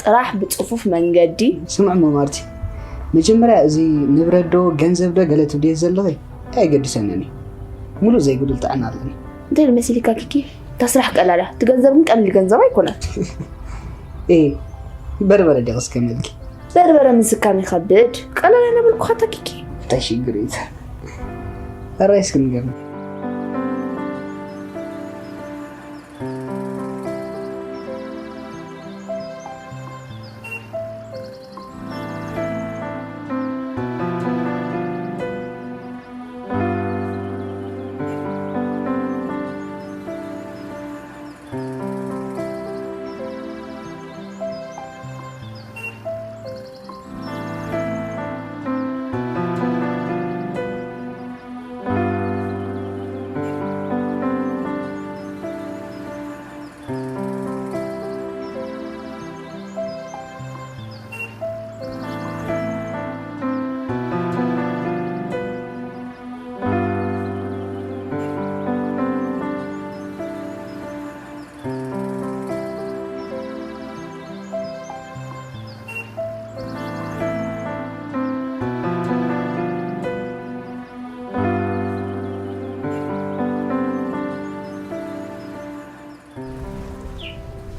ጥራሕ ብጽፉፍ መንገዲ። ስምዕ እሞ ማርቲ፣ መጀመርያ እዚ ንብረት ዶ ገንዘብ ዶ ገለ ትብልዮ ዘለኺ ኣየገድሰንን እዩ። ሙሉእ ዘይጉድል ጥዕና ኣለኒ። እንታይ ኢሉ መሲልካ ኪኪ? እታ ስራሕ ቀላል እያ። እቲ ገንዘብ ግን ቀሊል ገንዘብ ኣይኮነን። ኤ፣ በርበረ ዲኺ እስከ መልኪ? በርበረ ምዝካም ይኸብድ። ቀለል ኣይነበልኩኻ ኣታ ኪኪ። እንታይ ሽግር እዩ? ሕራይ እስኪ ንገርኒ።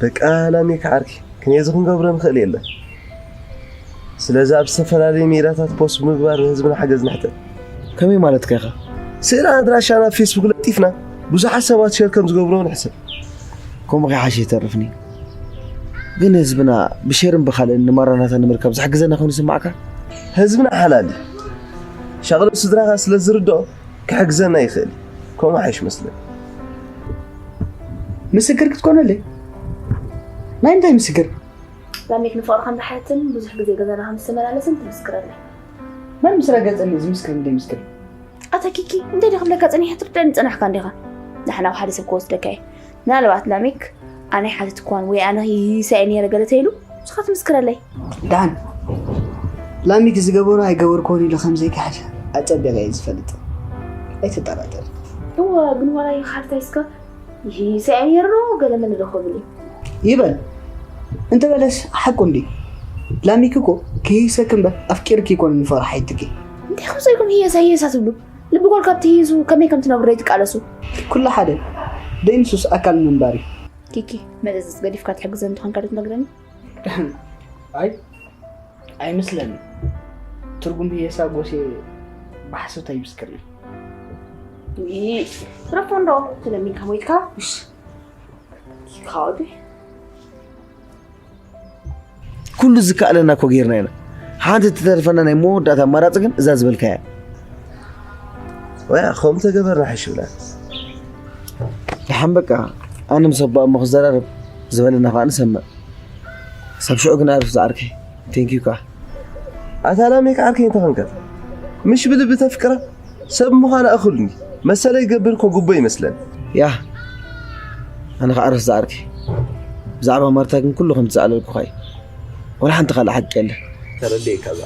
በቃ ላሜካ ዓርኪ፣ ክንየዚ ክንገብሮ ንኽእል የለን። ስለዚ ኣብ ዝተፈላለዩ ሜዳታት ፖስት ብምግባር ንህዝብና ሓገዝ ንሕተት። ከመይ ማለትካ ኢኻ? ስእልን ኣድራሻና ኣብ ፌስቡክ ለጢፍና ብዙሓት ሰባት ሸር ከም ዝገብርዎ ንሕሰብ። ከምኡ ከይሓሸ ይተርፍኒ። ግን ህዝብና ብሸርን ብኻልእን ንማራናታ ንምርካብ ዝሕግዘና ኮይኑ ይስማዓካ? ህዝብና ሓላል እዩ። ሻቕሎት ስድራኻ ስለ ዝርድኦ ክሕግዘና ይኽእል እዩ። ከምኡ ሓይሽ መስለኒ። ምስክር ክትኮነለይ? ናይ እንታይ ምስክር? ላሜክ ንፍቕርኻን ብሓትን ብዙሕ ግዜ ገዛና ከም ዝተመላለስን ትምስክረለይ። መን ምስ ረገጸኒ እዩ ዝምስክር እንደ ምስክር? ኣታ ኪኪ፣ እንታይ ዶ ክብለካ ጸኒሐ ትርዳእኒ ጸናሕካ እንዲኻ? ንሕና ኣብ ሓደ ሰብ ክወስደካ እየ። ምናልባት ላሜክ ኣነ ይሓትት እኳን ወይ ኣነ ይሳየ ነይረ ገለ ተይሉ፣ ንስኻ ትምስክረለይ። ደሓን፣ ላሜክ ዝገበሮ ኣይገበርኩዎን ኢሉ ከም ዘይክሕድ ኣጸቢቐ እየ ዝፈልጥ። ኣይትጠራጠር። እወ፣ ግን ዋላ ይኻድካ እስከ ይሳየ ነይሩ ዶ ገለ መለ ዶ ክብል እዩ? ይበል። እንተበለስ ሓቁ እንዲ። ላሜክ እኮ ክህይሰክ እምበር ኣፍቂርክ ይኮን ንፍቕሪ ሓይትኪ። እንታይ ከምዚ ኢልኩም ህየሳ ህየሳ ትብሉ? ልቢ ጓል ካብ ትህይሱ ከመይ ከም ትነብሩ ዘይትቃለሱ? ኩሉ ሓደ። ደይንሱስ ኣካል ምንባር እዩ። ኪኪ፣ መዘዝ ገዲፍካ ትሕግዘን ትኾንካ ዶ ትነግረኒ? ኣይ፣ ኣይመስለኒ። ትርጉም ህየሳ ጎሴ ብሓሶት ኣይምስክርን። ይ-፣ ትረፎ እንዶ፣ ትለሚንካ ሞይትካ? እሽ። ይካወዱ። ኩሉ ዝከኣለና እኮ ጌርና ኢና። ሓንቲ እትተርፈና ናይ መወዳእታ ኣማራጺ ግን እዛ ዝበልካያ። ወያ፣ ከምኡ ተገበርና ሓይሽ ብላ። ደሓን በቃ፣ ኣነ ምስ ኣቦኣ እሞ ክዘራረብ፣ ዝበለና ከኣ ንሰምዕ። ሳብ ሽዑ ግን ኣርፍ ዝዓርከይ። ቴንኪዩ ከኣ። ኣታ ላሜክ ዓርከይ እንተኾንካ፣ ምሽ ብልቢ ተፍቅራ? ሰብ ምዃን ኣእኹልኒ። መሰለይ ገብር እኮ ግቡእ ይመስለኒ። ያ፣ ኣነ ከኣ ኣርፍ ዝዓርከይ። ብዛዕባ ማርታ ግን ኩሉ ከም ዝሰኣለልኩኻ እዩ። ወላ ሓንቲ ካልእ ሓቂ የለን። ተረዲእካ እዛ።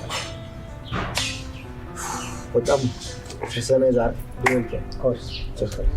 በጣም ተሰናይ ዛር ቢዮንኬ ኮርስ ትኽክል።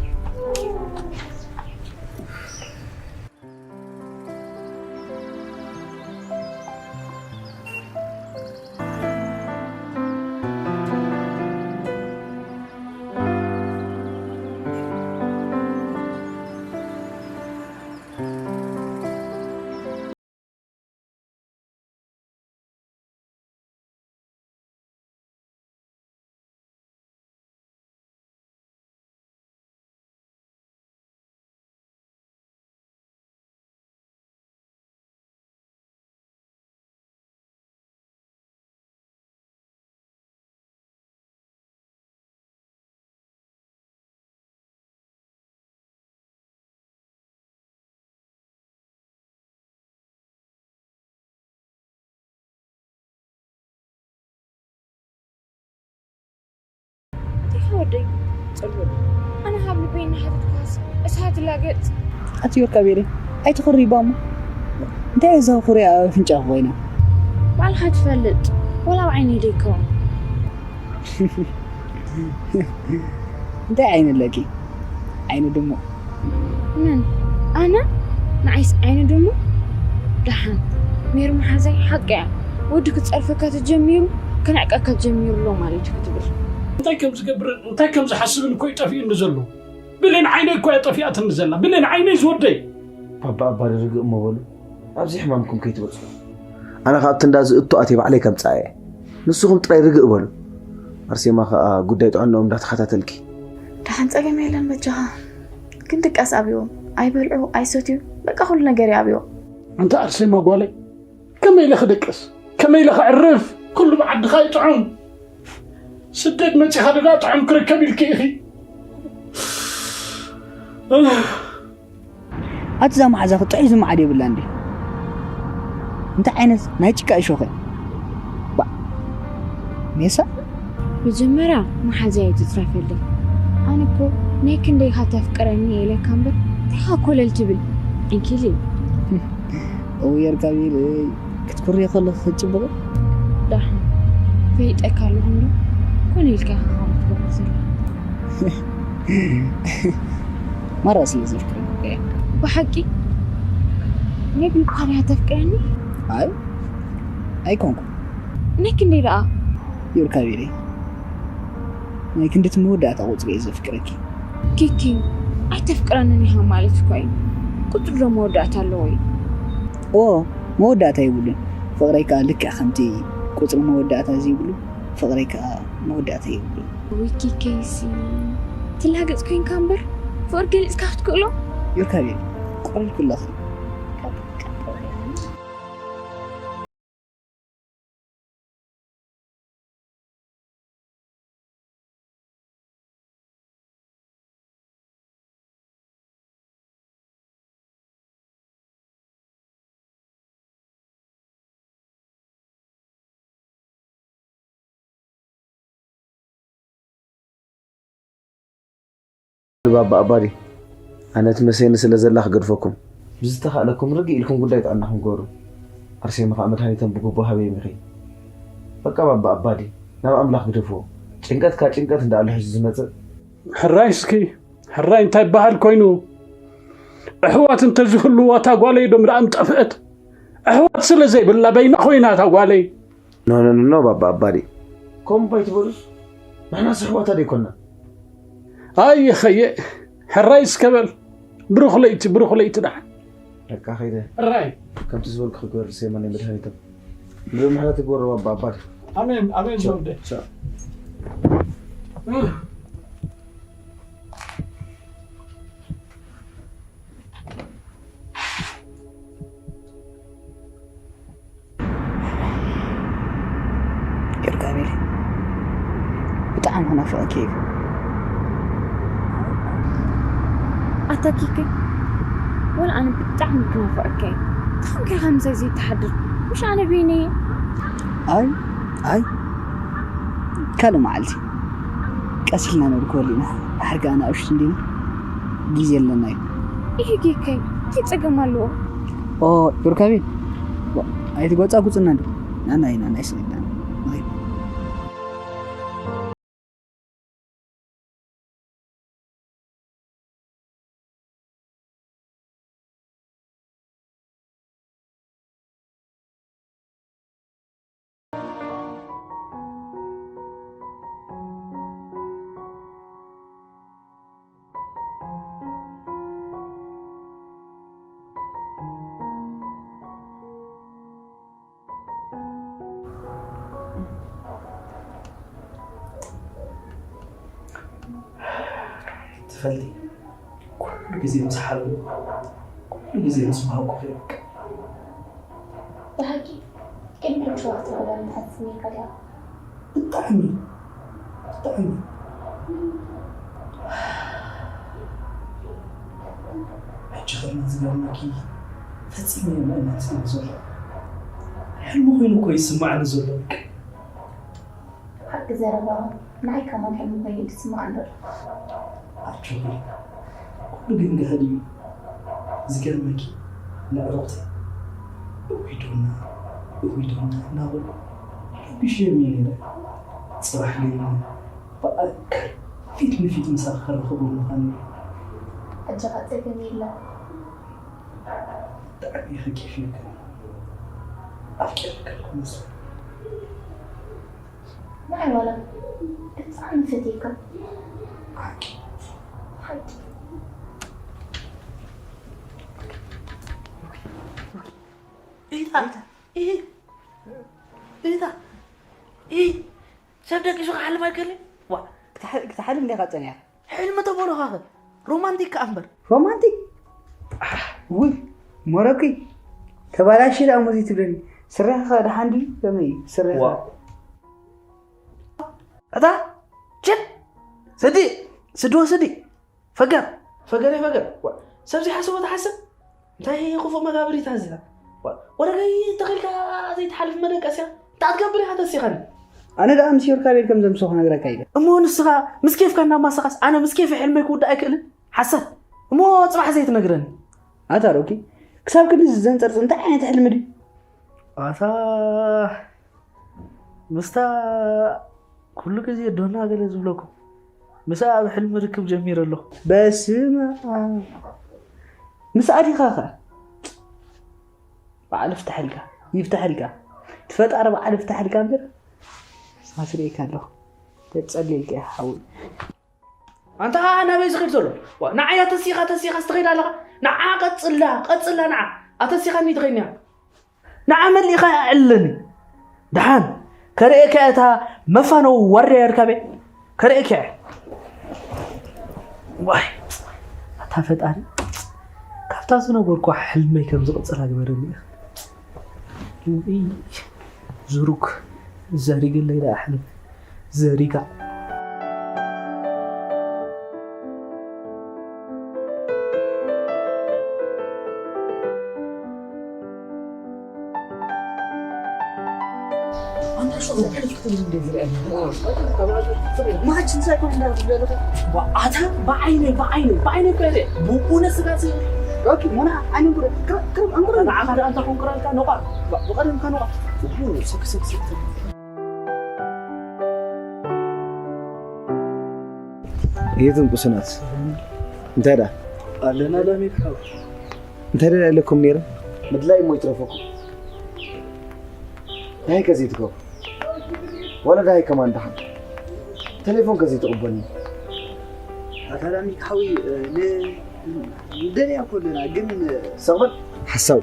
ደይ ጽሉል ኣነ ካብ ልበይ እናሓተትካስ እሳት ላገጽ ኣቲ ወርቃ ቤሪ ኣይትኹሪ ባሞ እንታይ እዛ ኩርያ ኣብ ኣፍንጫ ኮይና ባልኻ ትፈልጥ ወላ ኣብ ዓይነይ ደይከውን እንታይ ዓይኒ ኣለኪ ዓይኒ ድሞ ምን ኣነ ንዓይስ ዓይኒ ድሞ ደሓን ሜሪ መሓዛይ ሓቂ እያ ወዲ ክጸርፈካ ተጀሚሩ ከነዕቀካ ጀሚሩ ኣሎ ማለት እዩ ክትብል እንታይ ከም ዝገብርን እንታይ ከም ዝሓስብን እኮ እዩ ጠፊኡኒ ዘሎ ብሌን ዓይነይ እኮ እያ ጠፊኣትኒ ዘላ ብሌን ዓይነይ ዝወደይ ባባ ኣባዲ ርግእ እሞ በሉ ኣብዚ ሕማምኩም ከይትበጽሑ ኣነ ካብቲ እንዳ ዝእቱ ኣትየ ባዕለይ ከምጽኣ እየ ንስኹም ጥራይ ርግእ በሉ ኣርሴማ ከኣ ጉዳይ ጥዕንኦም እንዳተኸታተልኪ ደሓን ጸገም የለን በጃኻ ግን ድቃስ ኣብዮም ኣይበልዑ ኣይሰትዩ በቃ ኩሉ ነገር ይኣብዮም ኣንታ ኣርሴማ ጓለይ ከመይ ኢለ ክድቅስ ከመይ ኢለ ክዕርፍ ኩሉ ብዓድኻ ይጥዑም ስደት መጺኻ ደዳ ጥዑም ክርከብ ኢልኪ ኢኺ ኣቲ እዛ መሓዛኺ ጥዑይ ዝመዓድ የብላ እንዴ እንታይ ዓይነት ናይ ጭቃ እሾኸ ባ ሜሳ መጀመርያ መሓዛይ ኣይትፅረፈለይ ኣነ እኮ ናይ ክንደይ ኢኻ ተፍቅረኒ ኢለካ እምበር እንታይ ኢኻ ኮለል ትብል ዕንኪሊል እውየርካ ቢል ክትኩርዮ ከለኺ ክትጭብቕ ዳሕን ፈሊጠካ ኣለኹ እንዶ ኮነ ኢልካ ኢኻ ከምኡ ትገብር ዘለኻ ማራ ስለ ዘፍቅረካ እየ ብሓቂ ናይ ብልብኻ ዲኻ ተፍቅረኒ ኣይ ኣይኮንኩ ናይ ክንደይ ደኣ ዮርካቤለይ ናይ ክንድቲ መወዳእታ ቁፅሪ እየ ዘፍቅረኪ ኪኪ ኣይተፍቅረንን ኢኻ ማለት እኳ እዩ ቁፅሪ ዶ መወዳእታ ኣለዎ እዩ ኦ መወዳእታ የብሉን ፍቅረይ ከዓ ልክዕ ከምቲ ቁፅሪ መወዳእታ ዘይብሉ ፍቅረይ ከዓ መወዳእታ የብሉን ወይ ኪኪ ሲ ትላገፅ ኮይንካ እምበር ፍቅሪ ገሊፅካ ክትክእሎ ዮርካቤል ቆልኩለኺ ባባ ኣባዲ ኣነ ትመሰየኒ ስለ ዘላ ክገድፈኩም ብዝተኻእለኩም ርግእ ኢልኩም ጉዳይ ጥዕናኹም ግበሩ ኣርሴማ ከዓ መድሃኒቶም ብግቡእ ሃበዮም ኢኺ በቃ ባባ ኣባዲ ናብ ኣምላኽ ግደፍዎ ጭንቀት ካብ ጭንቀት እንዳኣሉ ሒዙ ዝመፅእ ሕራይ እስኪ ሕራይ እንታይ በሃል ኮይኑ ኣሕዋት እንተዝህልዋ እታ ጓለይ ዶ ምድኣ ምጠፍአት ኣሕዋት ስለ ዘይብላ በይና ኮይና እታ ጓለይ ኖ ኖ ኖ ባባ ኣባዲ ከምኡ እባ ኣይትበሉስ ንሕናስ ኣሕዋታ ደይኮና ኣየ ኸየ ሕራይ እስከ በል ብሩኽ ለይቲ ብሩኽ ለይቲ ደሓን በቃ ከይደ ሕራይ ከምቲ ዝበልኩ ክግበር ርሴማ ናይ መድሃኒቶም ንብምሕረት ይግበሮ ባባ ኣባዲ ኣሜን ኣሜን ዘውደ ኤርጋቤል ብጣዕሚ ክናፍቐኪ እየ ኣታ ኪከይ ወላ ኣነ ብጣዕሚ ክናፍቐካ እየ እንታይ ከምሳይ ዘይትሓድር ምሽ ኣነ በይነየ ኣይ ኣይ ካልእ መዓልቲ ቀስ ኢልና ነድክበሉ ኢና ድሕር ከኣ ንኣሽቱ እንዲና ግዜ ኣለና እዩ ይህ ጌከይ እንታይ ጸገም ኣለዎ ኦ ዮርካቤል ኣይትጎጻጉጽና እንዶ ናና ኢና ናይ ስግዳን ትፈልጢ ኩሉ ግዜ ምስ ሓሉ ኩሉ ግዜ ምስ በሃኩ ከይበቅ ብሓቂ ቅድሚ ሕጂ ክትረኽበኒ ትሓስብኒ ከለኻ ብጣዕሚ ብጣዕሚ ሕጂ ከማ ዝገርመኪ ፈጺመ ምእመን ስለ ዘሎ ሕልሚ ኮይኑ እኮ ይስማዓኒ ዘሎ በቃ ሓቂ ዘረባኻ ንዓይ ከማን ሕልሚ ኮይኑ እዩ ዝስምዓኒ ዘሎ። ኣጆኺ፣ ኩሉ ግን ገሃድ እዩ። ዝገርመኪ፣ ንዕሩቕተይ እውይ ዶና፣ እውይ ዶና እናበልኩ ረቢሸዮም እየ ነይረ። ጽባሕ ግን ብኣካል ፊት ንፊት ምሳኺ ክራኸብ ምዃነይ። ሕጂ ኸኣ ጸገም የለን። ብጣዕሚ ኢኺ ኬፍ ኢልክኒ። ኣፍቂረኪ ኣለኹ መስለኒ። ንዓይ ዋላ ብጣዕሚ ፈትየካ። ሓቂ። ሓቂ። ኢታ፣ ኢታ፣ ኢታ፣ ኢታ። ሰብ ደቂሱ ክሓልም ኣይክእልን። ዋ፣ ክትሓ-፣ ክትሓልም እንዲኻ ጸኒሓ። ሕልሚ ተበሉኻኸ? ሮማንቲክ ከኣ እምበር። ሮማንቲክ? ኣሕ፣ ውይ፣ ሞረኪ። ተባላሽ ደኣ ሙዚ ትብለኒ። ስረኻ ደሓን ድዩ? ከመይ እዩ ስረኻ? ዋ። እታ፣ ችድ! ስዲ! ስዲ ወስዲ! ፈገር! ፈገር ፈገር! ዋ፣ ሰብ ዘይሓሰቦ ትሓስብ? እንታይ ክፉእ መጋብሪት ኣዚዛ? ዋ፣ ወረገይ ተኺልካ ዘይትሓልፍ መደቀስያ። እንታይ ክትገብር ኢኻ ተሲኻኒ? ኣነ ደኣ ምስ ዮርካቤል ከም ዘምሰኹ ነግረካ ኢለ። እሞ ንስኻ ምስ ኬፍካ እናማሰኻስ ኣነ ምስ ኬፍ ሕልመይ ክውዳእ ኣይክእልን? ሓሳድ። እሞ ጽባሕ ዘይትነግረኒ? ኣታ ሮኪ፣ ክሳብ ክንድዚ ዘንጸርጽር እንታይ ዓይነት ሕልሚ ድዩ? ኣታ ምስታ ኩሉ ግዜ ዶና ገለ ዝብለኩም፣ ምስኣ ኣብ ሕልሚ ርክብ ጀሚረ ኣለኹ። በስመ ኣብ። ምስኣ ዲኻ ኸ? በዓል ይፍትሐልካ፣ ይፍትሐልካ። እቲ ፈጣሪ በዓል ይፍትሐልካ እምበር፣ ኣስሪኤካ ኣለኹ። ተጸሊልካ ኢኻ ሓወይ። ኣንታ ናበይ ዝኸይድ ዘሎ? ዋ፣ ንዓይ ተሲኻ፣ ተሲኻስ ትኸይድ ኣለኻ? ንዓ ቀጽላ፣ ቀጽላ ንዓ። ኣተሲኻኒ ትኸይድኒ እያ። ንዓ መሊእኻ ኣዕልለኒ። ደሓን ከርእየካ እታ መፋነዊ ዋርድያ የርካቤ። ከርእየካ እየ። ዋይ፣ ኣታ ፈጣሪ፣ ካብታ ዝነበርኩ ሕልመይ ከም ዝቕጽላ ግበረኒ ኢኻ። ውይ፣ ዝሩግ ዘሪግለይ ደኣ ሕልም ዘሪጋ። ኣንታ ሸው ሕልፍ ክትብል እንደ ዝርኣየኒ። ማችን ሳይኮን እንዳ ትብል ኣለኻ። ኣታ ብዓይነይ፣ ብዓይነይ፣ ብዓይነይ እኮ እየ ርእየ። ብእውነት ስጋ ሲ ኦኬ፣ ሞና፣ ዓይኒ እንቁረ፣ ቅረ-፣ ቅረብ፣ እንቁረ። ንዓኻ ደኣ እንታይ ኮንኩረልካ? ነቋር። ባ-፣ ብቐደምካ ነቋር። እሁ፣ ስክ፣ ስክ፣ ስክ፣ ስክ። የትም ቁስናት። እንታይ ደኣ? ኣለና ላሜድ ሓው። እንታይ ደኣ ኢለኩም ነይረ? ምድላይ እሞ ይትረፈኩም። ናይ ከዚ ትገብሩ። ወለዳይ ከማን ደሓን ቴሌፎን ከዚ ትቕበልኒ። ኣካዳሚ ሓዊ፣ እ፣ ን-፣ ንደልያ እኮ ኣለና፣ ግን፣ እ፣ ሰቕ በል። ሓሳዊ።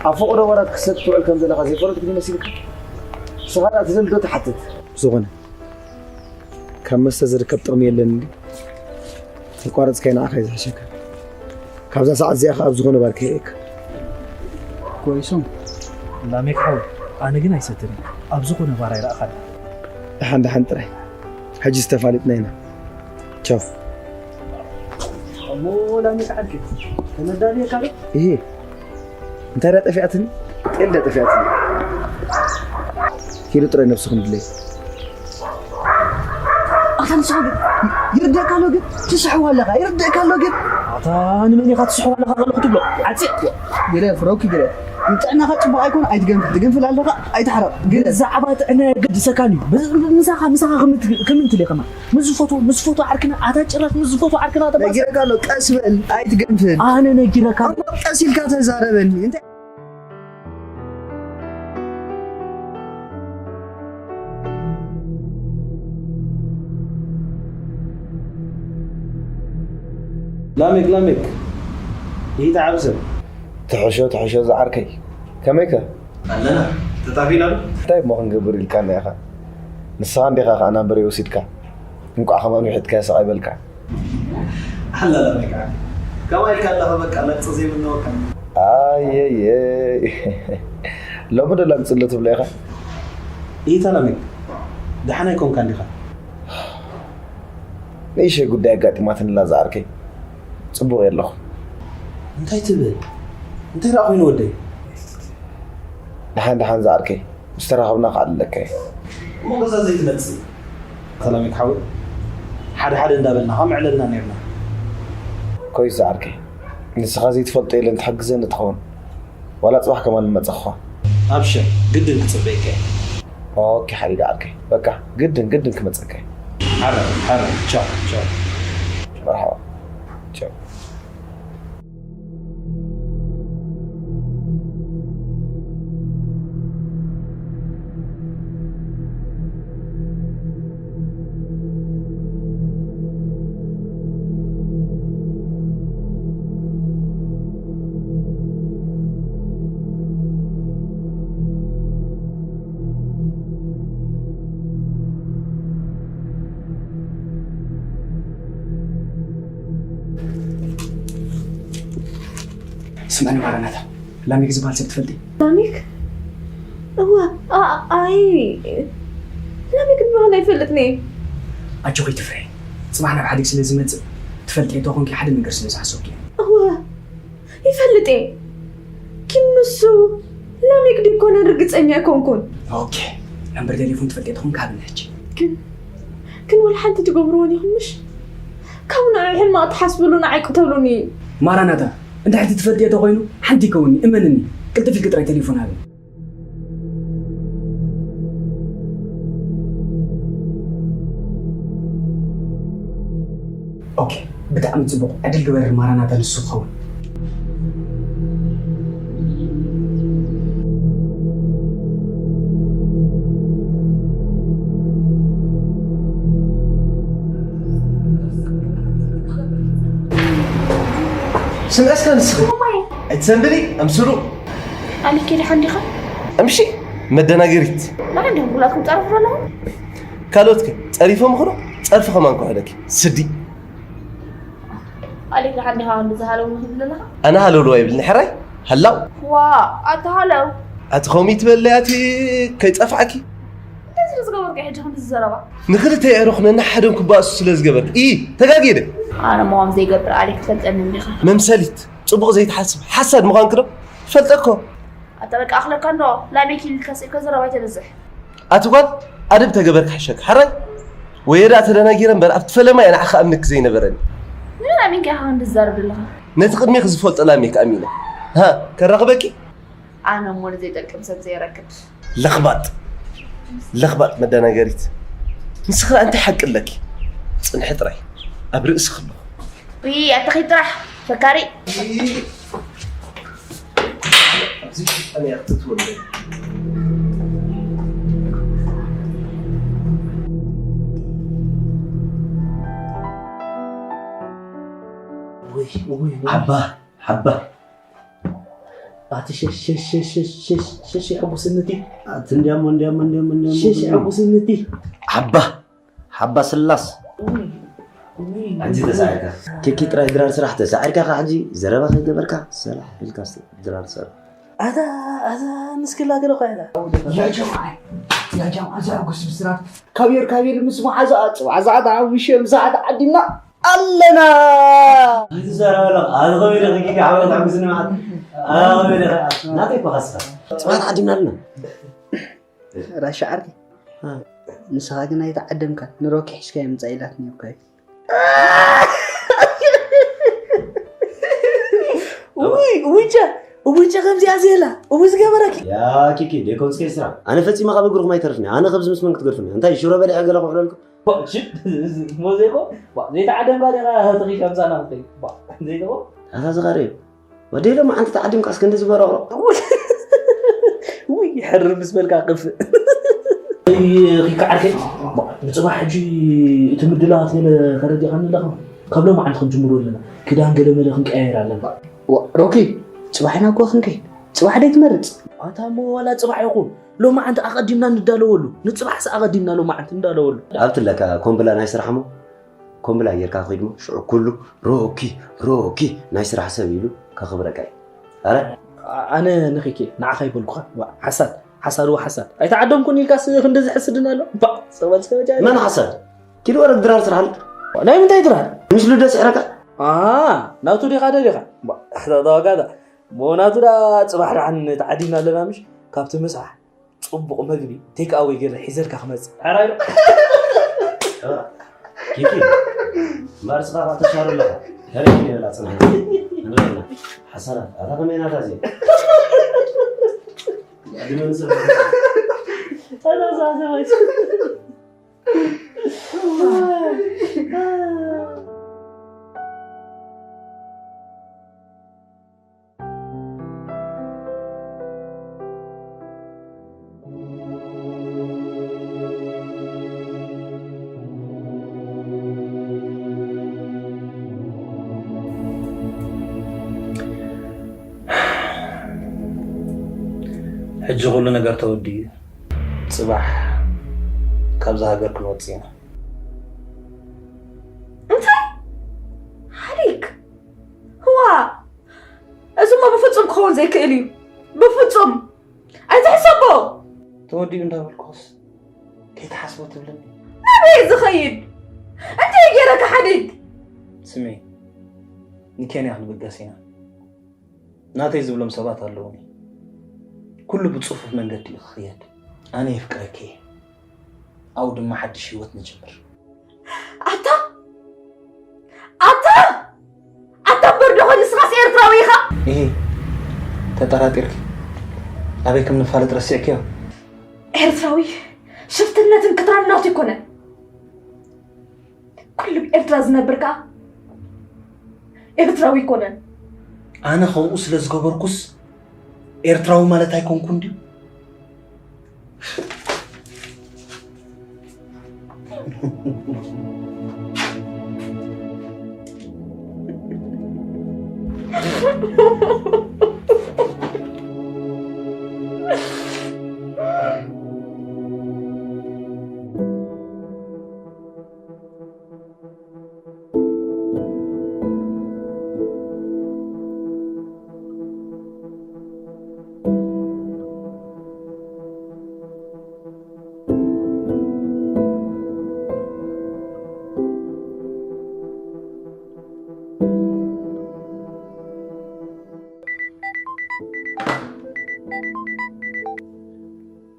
ኣብ ፈቐዶ ወራት ክሰት ትውዕል ከም ዘለኻ ዘይፈለጥኩ ይመስልካ? ንስኻ ደኣ ትደሊ ዶ ትሓትት? ዝኾነ። ካብ መስተ ዝርከብ ጥቕሚ የለን እንዲ። ተቋረጽካዮ ንዓኻ እዩ ዝሕሸካ። ካብዛ ሰዓት እዚኣ ኸኣ ኣብ ዝኾነ ባር ከይርእየካ። ኮይሶም፣ ላሜክ ሓው፣ ኣነ ግን ኣይሰትን እየ። ኣብ ዝኾነ ባር ኣይረኣኻን። ደሓን ደሓን ጥራይ። ሕጂ ዝተፋሊጥና ኢና። ቻው። እሞ ላሜክ ዓርከይ፣ ከነዳልየካ ዶ? እሄ። እንታይ ደኣ ጠፊኣትኒ? ጤል ደኣ ጠፊኣትኒ? ኪዱ ጥራይ ነብስኹም ድለይ። ኣታ ንስኻ ግን ይርደእካ ኣሎ ግን ትስሕዋ ኣለኻ፣ ይርደእካ ኣሎ ግን። ኣታ ንመን ኢኻ ትስሕዋ ኣለኻ ከለኹ ትብሎ? ዓጽእ። ግደፍ፣ ሮኪ ግደፍ። ንጥዕናኻ ጽቡቕ ኣይኮነ፣ ኣይትገንፍል፣ ትግንፍል ኣለኻ፣ ኣይትሕረቕ። ግደፍ። ብዛዕባ ጥዕና የገድሰካን እዩ። ብ-፣ ብ-፣ ምሳኻ፣ ምሳኻ ክምንት-፣ ክምንትል ኢኻ። ምስ ዝፈትዎ፣ ምስ ዝፈትዎ ዓርክና፣ ኣታ ጭራሽ ምስ ዝፈትዎ ዓርክና ተባስ-፣ ነጊረካ ኣሎ፣ ቀስ በል፣ ኣይትገንፍል። ኣነ ነጊረካ። እሞ ቀስ ኢልካ ተዛረበኒ። እንታይ ላሜክ፣ ላሜክ። ይትዓብ ሰብ። ትሕሾ፣ ትሕሾ ዝዓርከይ። ከመይከ? ኣለና፣ ተጣፊእና ዶ? እንታይ እሞ ክንገብር ኢልካና ኢኻ? ንስኻ እንዲኻ ከኣ ናምበረይ ወሲድካ። እንቋዕ ከማን ውሒጥካዮ ስቕ ኣይበልካ። ኣላ ላሜክ ዓርከይ። ከማይ ኢልካ ኣለኻ በቃ፣ ነቅጽ ዘይምነወካ። ኣየየ። ሎሚ ዶ ላግጺ ኣሎ ትብሎ ኢኻ? ኢታ ላሜክ፣ ደሓን ኣይኮንካን ዲኻ? ንእሽተይ ጉዳይ ኣጋጢማትኒ ኣላ ዝዓርከይ። ጽቡቕ እየ ኣለኹ። እንታይ ትብል? እንታይ ደኣ ኮይኑ ወደይ? ደሓን ደሓን ዝዓርከይ፣ ምስ ተራኸብና ክኣልለካ እየ። እሞ ገዛ ዘይትመጽእ? ሰላም ይትሓወ። ሓደ ሓደ እንዳበልና ከም ዕለልና ነርና። ኮይስ ዓርከይ፣ ንስኻ ዘይትፈልጦ የለን ትሕግዘኒ ትኸውን። ዋላ ጽባሕ ከማን ንመጸኻ። ኣብሽር፣ ግድን ክጽበየካ እየ። ኦኬ ሓዲዳ ዓርከይ፣ በቃ ግድን ግድን ክመጸካ እየ። ሓራይ ሓራይ፣ ቻው ቻው። መርሓባ፣ ቻው። ስምዕኒ ማራናታ፣ ላሜክ ዝበሃል ሰብ ትፈልጢ? ላሜክ? እወ፣ ኣ-፣ ኣይ፣ ላሜክ ዝበሃል ኣይፈልጥን እየ። ኣጆኺ ትፍሬ፣ ጽባሕ ናብ ሓዲግ ስለ ዝመጽእ፣ ትፈልጥዮ ተኾንኪ ሓደ ነገር ስለ ዝሓሰብኩ እየ። እወ፣ ይፈልጥ እየ። ግን ንሱ ላሜክ ድይኮነን ርግጸኛ ኣይኮንኩን። ኦኬ፣ ነምበር ቴሌፎን ትፈልጥዮ ተኾንኪ ሃብኒ ሕጂ። ግን፣ ግን ወላ ሓንቲ ትገብርዎ ዲኹም ምሽ? ካብ ንዑ ሕማቕ ትሓስብሉ ንዓይ ቅተሉኒ። ማራናታ፣ እንድሕር ትፈልጥዮ ተኾይኑ ሓንቲ ይከውኒ፣ እመንኒ። ቅልጥፍ ኢልኪ ጥራይ ቴሌፎን ሃብኒ። ኦኬ፣ ብጣዕሚ ጽቡቕ። ዕድል ግበሪ ማራናታ፣ ንሱ ክኸውን። ስምዒ እስከ ንስኺ። እማይ። ኣይትሰንብዲ፣ ኣምስሉ። ኣሊኬ ደሓን ዲኻ? እምሺ፣ መደናገሪት። ንዓ እንዲኹም ኩላትኩም ጸርፉ ዘለኹም? ካልኦትከ ጸሪፎም ይኹኑ? ጸርፊ ከማን ክውሕደኪ። ስዲ። ኣሊክ ደሓን ዲኻ? ክንዲ ዝሃለውሉ ትብል ዘለኻ? ኣነ ሃለውለው ኣይብልን፣ ሕራይ? ሃላው። ዋ፣ ኣታ ሃለው። ኣቲ ከምኡ ይትበለይ፣ ኣቲ ከይጸፍዓኪ። እንታይ ስለ ዝገበርኩ ሕጂ ክንዲ ዝዘረባ? ንኽልተ የዕሩኽ ነንሓዶም ክባእሱ ስለ ዝገበርክ። ኢ፣ ተጋግየ ደ? ኣነ ምዃን ዘይገብር ኣሊክ ትፈልጠኒ እንዲኻ። መምሰሊት፣ ጽቡቕ ዘይትሓስብ፣ ሓሳድ ምዃንኪ ዶ? ይፈልጠኮ። ኣታ በቃ ኣኽለካ እንዶ፣ ላሜክ ኢልካ ስኢልካ ዘረባ ኣይተብዝሕ። ኣቲ ጓል፣ ኣደብ ተገበርክ ሕሸክ፣ ሓራይ? ወየ ደኣ ተደናጊረ እምበር፣ ኣብቲ ፈለማ እየ ንዓኻ ኣምንክ ዘይነበረኒ። ንመን ኣሚንካ ኢኻ ክንዲ ትዛረብ ዘለኻ? ነቲ ቅድሜኺ ዝፈልጦ ላሜክ ኣሚነ። ሃ፣ ከራኽበኪ? ኣነ እሞ ንዘይጠቅም ሰብ ዘይረክብ። ለኽባጥ፣ ለኽባጥ መደናገሪት። ንስኺ ደኣ እንታይ ሓቂ ኣለኪ? ጽንሒ ጥራይ፣ ኣብ ርእስኺ ኣለኹ። ውይ፣ ኣታ ኺድ ጥራሕ፣ ፈካሪ። ኣብዚ ሽጣን እያ ክትትወለድ። ውይ፣ ውይ፣ ውይ። ሓባ፣ ሓባ። ኣቲ ሸሽ፣ ሸሽ፣ ሸሽ፣ ሸሽ፣ ሸሽ፣ ሸሽ የሐጉስኒ እቲ። ኣቲ እንዲያሞ፣ እንዲያሞ፣ እንዲያሞ፣ እንዲያሞ፣ ሸሽ እንዲያሞ። የሐጉስኒ እቲ። ሓባ፣ ሓባ ስላስ። ውይ፣ ውይ፣ ሕጂ ውይ። ተሳዒርካ። ኬኪ ጥራይ ድራር ስራሕ ተሳዒርካ ኸዓ ሕጂ ዘረባ ከይገበርካ ሰላሕ ኢልካ ስ-፣ ድራር ስራሕ። ኣታ፣ ኣታ፣ ንስክላ ገለ ኳ ኢላ። ያ ጀማዓ፣ ያ ጀማዓ፣ ዘሐጉስ ብስራት። ካብ የር፣ ካብ የር ምስ መሓዛኣ፣ ጽባሕ ሰዓት ሓሙሽተ፣ ምሳሕ ተዓዲምና። ኣለና። ኣይትዛረብ ኣለኻ። ኣነ ኸመይ ኢለ ኪኪ ዓወት ሓጉስኒ መዓት። ኣነ ኸመይ ኢለ፣ ናተይ እኮ ኸስኻ። ጽባሕ ተዓዲምና ኣለና። ራሻ ዓርከይ። እ። ንስኻ ግን ኣይተዓደምካን። ንሮኪ ሒዝካዮ ምጻእ ኢላትኒ እኮ እዩ። ውይ፣ ውይ፣ ጨ-፣ ውይ፣ ጨ-፣ ከምዚኣ ዘየላ። እው ዝገበረኪ። ያ ኪኪ፣ ደይኮንስከይ ስራሕ። ኣነ ፈጺመ ካብ እግርኹም ኣይተርፍን እየ። ኣነ ከብዚ ምስ መን ክትገድፉኒ? እንታይ ሽሮ በሊዐ ገለ ክውዕለልኩም? ዋ፣ ሽት፣ ሞዘይኮ፣ ዋ፣ ዘይተዓደምካ ዲኻ ተኺልካ ምሳና ክትከይድ? ዋ፣ ዘይተኮ? ኣታ ዝኻረ እዩ። ወደይ ሎማዓንቲ ተዓዲምካስ ክንዲ ዝበረቕሮ። ውይ፣ ሕርር ምስ በልካ ክፍእ። እይ፣ ኺካ ዓርከይ፣ ዋ፣ ንጽባሕ ሕጂ እቲ ምድላዋት ገለ ከረዲኻኒ ኣለኻ። ካብ ሎማዓንቲ ክንጅምሮ ኣለና። ክዳን ገለ መለ ክንቀያየር ኣለና። ዋ፣ ሮኪ፣ ጽባሕ ኢና እኮ ክንከይድ። ጽባሕ ደይ ትመርጽ? ኣታ እሞ ዋላ ጽባሕ ይኹን። ሎማዓንቲ ኣቐዲምና ንዳለወሉ፣ ንጽባሕስ ኣቐዲምና ሎማዓንቲ ንዳለወሉ። ኣብቲ ለካ ኮምብላ ናይ ስራሕ እሞ፣ ኮምብላ ጌርካ ኺድ እሞ፣ ሽዑ ኩሉ ሮኪ፣ ሮኪ ናይ ስራሕ ሰብ ኢሉ ከኽብረካ እዩ። ኣረ? ኣ-፣ ኣነ ንኺኪ፣ ንዓኻ ይበልኩኻ። ዋ፣ ሓሳድ፣ ሓሳድ፣ ዋ፣ ሓሳድ። ኣይተዓደምኩን ኢልካስ ክንድዚ ሕስድና ኣሎ? ባ፣ ጸበል እስከ መጃ መን ሓሳድ? ኪድ ወረድ ድራር ስራሕ ኣሎ። ናይ ምንታይ ድራር? ምስ ሉደ ስሕረካ? ኣ፣ ናቱ ዲኻ ዶ ዲኻ? ባ፣ ተዋጋታ። ሞ ናቱ ዳ ጽባሕ ደሓን ተዓዲምና ኣለና ምሽ? ካብቲ ምሳሕ ጽቡቕ መግቢ ቴክ ኣወይ ገለ ሒዘልካ ክመጽእ። ሕራይ ዶ? ኪኪ፣ እምበኣር ስኻ ካብ ተሻሩ ኣለኻ። ከመይ ይበላ ጽንሒ። ንረኣና። ሓሳራት፣ ኣታ ከመይ ናታ እዚኣ? ዕድመ ንሰብ። ኣታ ዛዘወት። ሕጂ ኩሉ ነገር ተወዲኡ እዩ። ጽባሕ ካብዛ ሃገር ክንወጽእ ኢና። እንታይ? ሓዲግ? ህዋ! እዚሞ ብፍጹም ክኸውን ዘይክእል እዩ። ብፍጹም! ኣይትሕሰቦ! ተወዲኡ እንዳበልኩስ ከይትሓስቦ ትብልኒ? ናበይ እዩ ዝኸይድ? እንታይ ገይረካ ሓዲግ? ስሚ፣ ንኬንያ ክንብገስ ኢና። ናተይ ዝብሎም ሰባት ኣለዉኒ። ኩሉ ብጽፉፍ መንገዲ እዩ ክኽየድ። ኣነ የፍቅረኪ እየ። ኣብኡ ድማ ሓድሽ ህይወት ንጅምር። ኣታ ኣታ ኣታ በርዶኸ ንስኻስ ኤርትራዊ ኢኻ? እሂ፣ ተጠራጢርኪ? ኣበይ ከም ንፋለጥ ረሲዕክዮ? ኤርትራዊ ሽፍትነትን ክትራን ናቱ ኣይኮነን። ኩሉ ኤርትራ ዝነብር ከኣ ኤርትራዊ ኣይኮነን። ኣነ ከምኡ ስለ ዝገበርኩስ ኤርትራዊ ማለት ኣይኮንኩን ድዩ?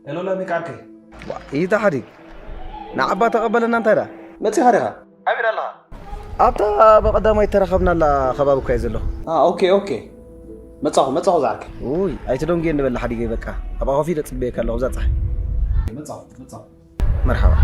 ሄሎ ላሚክ ዓርከይ። ዋ፣ ኢታ ሓዲግ። ንዓባ ተቐበለና እንታይ ደኣ? መጺኻ ዲኻ? ኣበይ ኣለኻ? ኣብታ ብቐዳማይ ተራኸብናላ ከባቢ እኮ እየ ዘለኹ። ኣ፣ ኦኬ፣ ኦኬ። መጻኹ፣ መጻኹ ዝዓርከይ። ውይ፣ ኣይትደንጉየኒ በል ሓዲገይ በቃ። ኣብኣ ኮፍ ኢለ ጽበየካ ኣለኹ እዛ ጸሓይ። መጻኹ፣ መጻኹ። መርሓባ።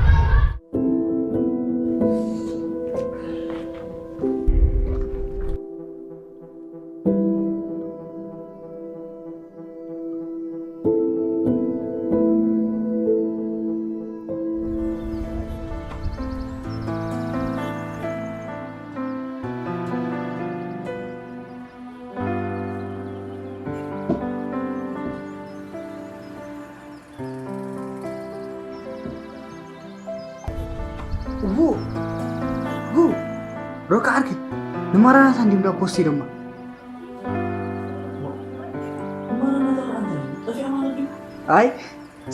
ው፣ ው፣ ሮካ ዓርከይ፣ ንማራናታ እንዲም ዳቦ ወስደማ። ኣይ፣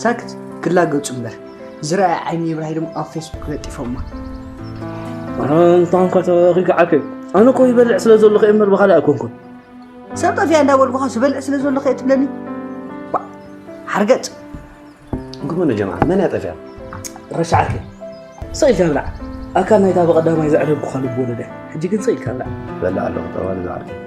ሳክት ክላገጹ እምበር፣ ዝረኣየ ዓይኒ ይብራሂ ድማ ኣብ ፌስቡክ ለጢፎማ። ኣረ፣ እንኳን ከተኺ ዓርከይ፣ ኣነ እኮ ይበልዕ ስለ ዘለኹ እየ እምበር ብኻልእ ኣይኮንኩን። ሰብ ጠፊኣ እንዳበልኩኻ ዝበልዕ ስለ ዘለኹ እየ ትብለኒ? ባ፣ ሓርገጽ። እንኩመ ጀማዓ፣ መን እያ ጠፊኣ? ረሻ ዓርከይ። ስቕ ኢልካ ብላዕ። ኣካል ናይታ ብቐዳማይ ዘዕለልኩኻ ልብ ወለድ እያ። ሕጂ ግን ስቕ ኢልካ ብላዕ። በልዕ ኣለኹ፣ ጠዋሊ ዝዓርከይ።